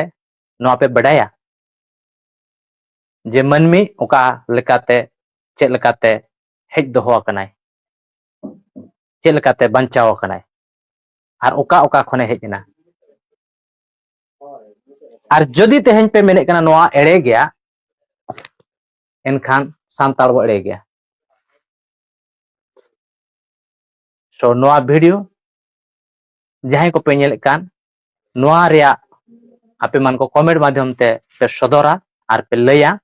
ᱱᱚᱣᱟ ᱯᱮ ᱵᱟᱰᱟᱭᱟ ᱡᱮ ᱢᱟᱹᱱᱢᱤ ᱚᱠᱟ ᱞᱮᱠᱟᱛᱮ, ᱪᱮᱫ ᱞᱮᱠᱟᱛᱮ ᱦᱮᱡ ᱫᱚᱦᱚ ᱟᱠᱟᱱᱟᱭ, ᱪᱮᱫ ᱞᱮᱠᱟᱛᱮ ᱵᱟᱧᱪᱟᱣ ᱟᱠᱟᱱᱟᱭ, ᱟᱨ ᱚᱠᱟ ᱚᱠᱟ ᱠᱷᱚᱱᱮ ᱦᱮᱡ ᱮᱱᱟ? ᱟᱨ ᱡᱩᱫᱤ ᱛᱮᱦᱮᱧ ᱯᱮ ᱢᱮᱱᱮᱫ ᱠᱟᱱᱟ ᱱᱚᱣᱟ ᱮᱲᱮ ᱜᱮᱭᱟ, ᱮᱱᱠᱷᱟᱱ ᱥᱟᱱᱛᱟᱲ ᱵᱚ ᱮᱲᱮ ᱜᱮᱭᱟ᱾ So ᱱᱚᱣᱟ ᱵᱷᱤᱰᱤᱭᱳ ᱡᱟᱦᱟᱸᱭ ᱠᱚᱯᱮ ᱧᱮᱞᱮᱫ ᱠᱟᱱ, ᱱᱚᱣᱟ ᱨᱮᱭᱟᱜ ᱟᱯᱮ ᱢᱟᱱ ᱠᱚ ᱠᱚᱢᱮᱱᱴ ᱢᱟᱫᱽᱫᱷᱚᱢ ᱛᱮ ᱯᱮ ᱥᱚᱫᱚᱨᱟ ᱟᱨ ᱯᱮ ᱞᱟᱹᱭᱟ᱾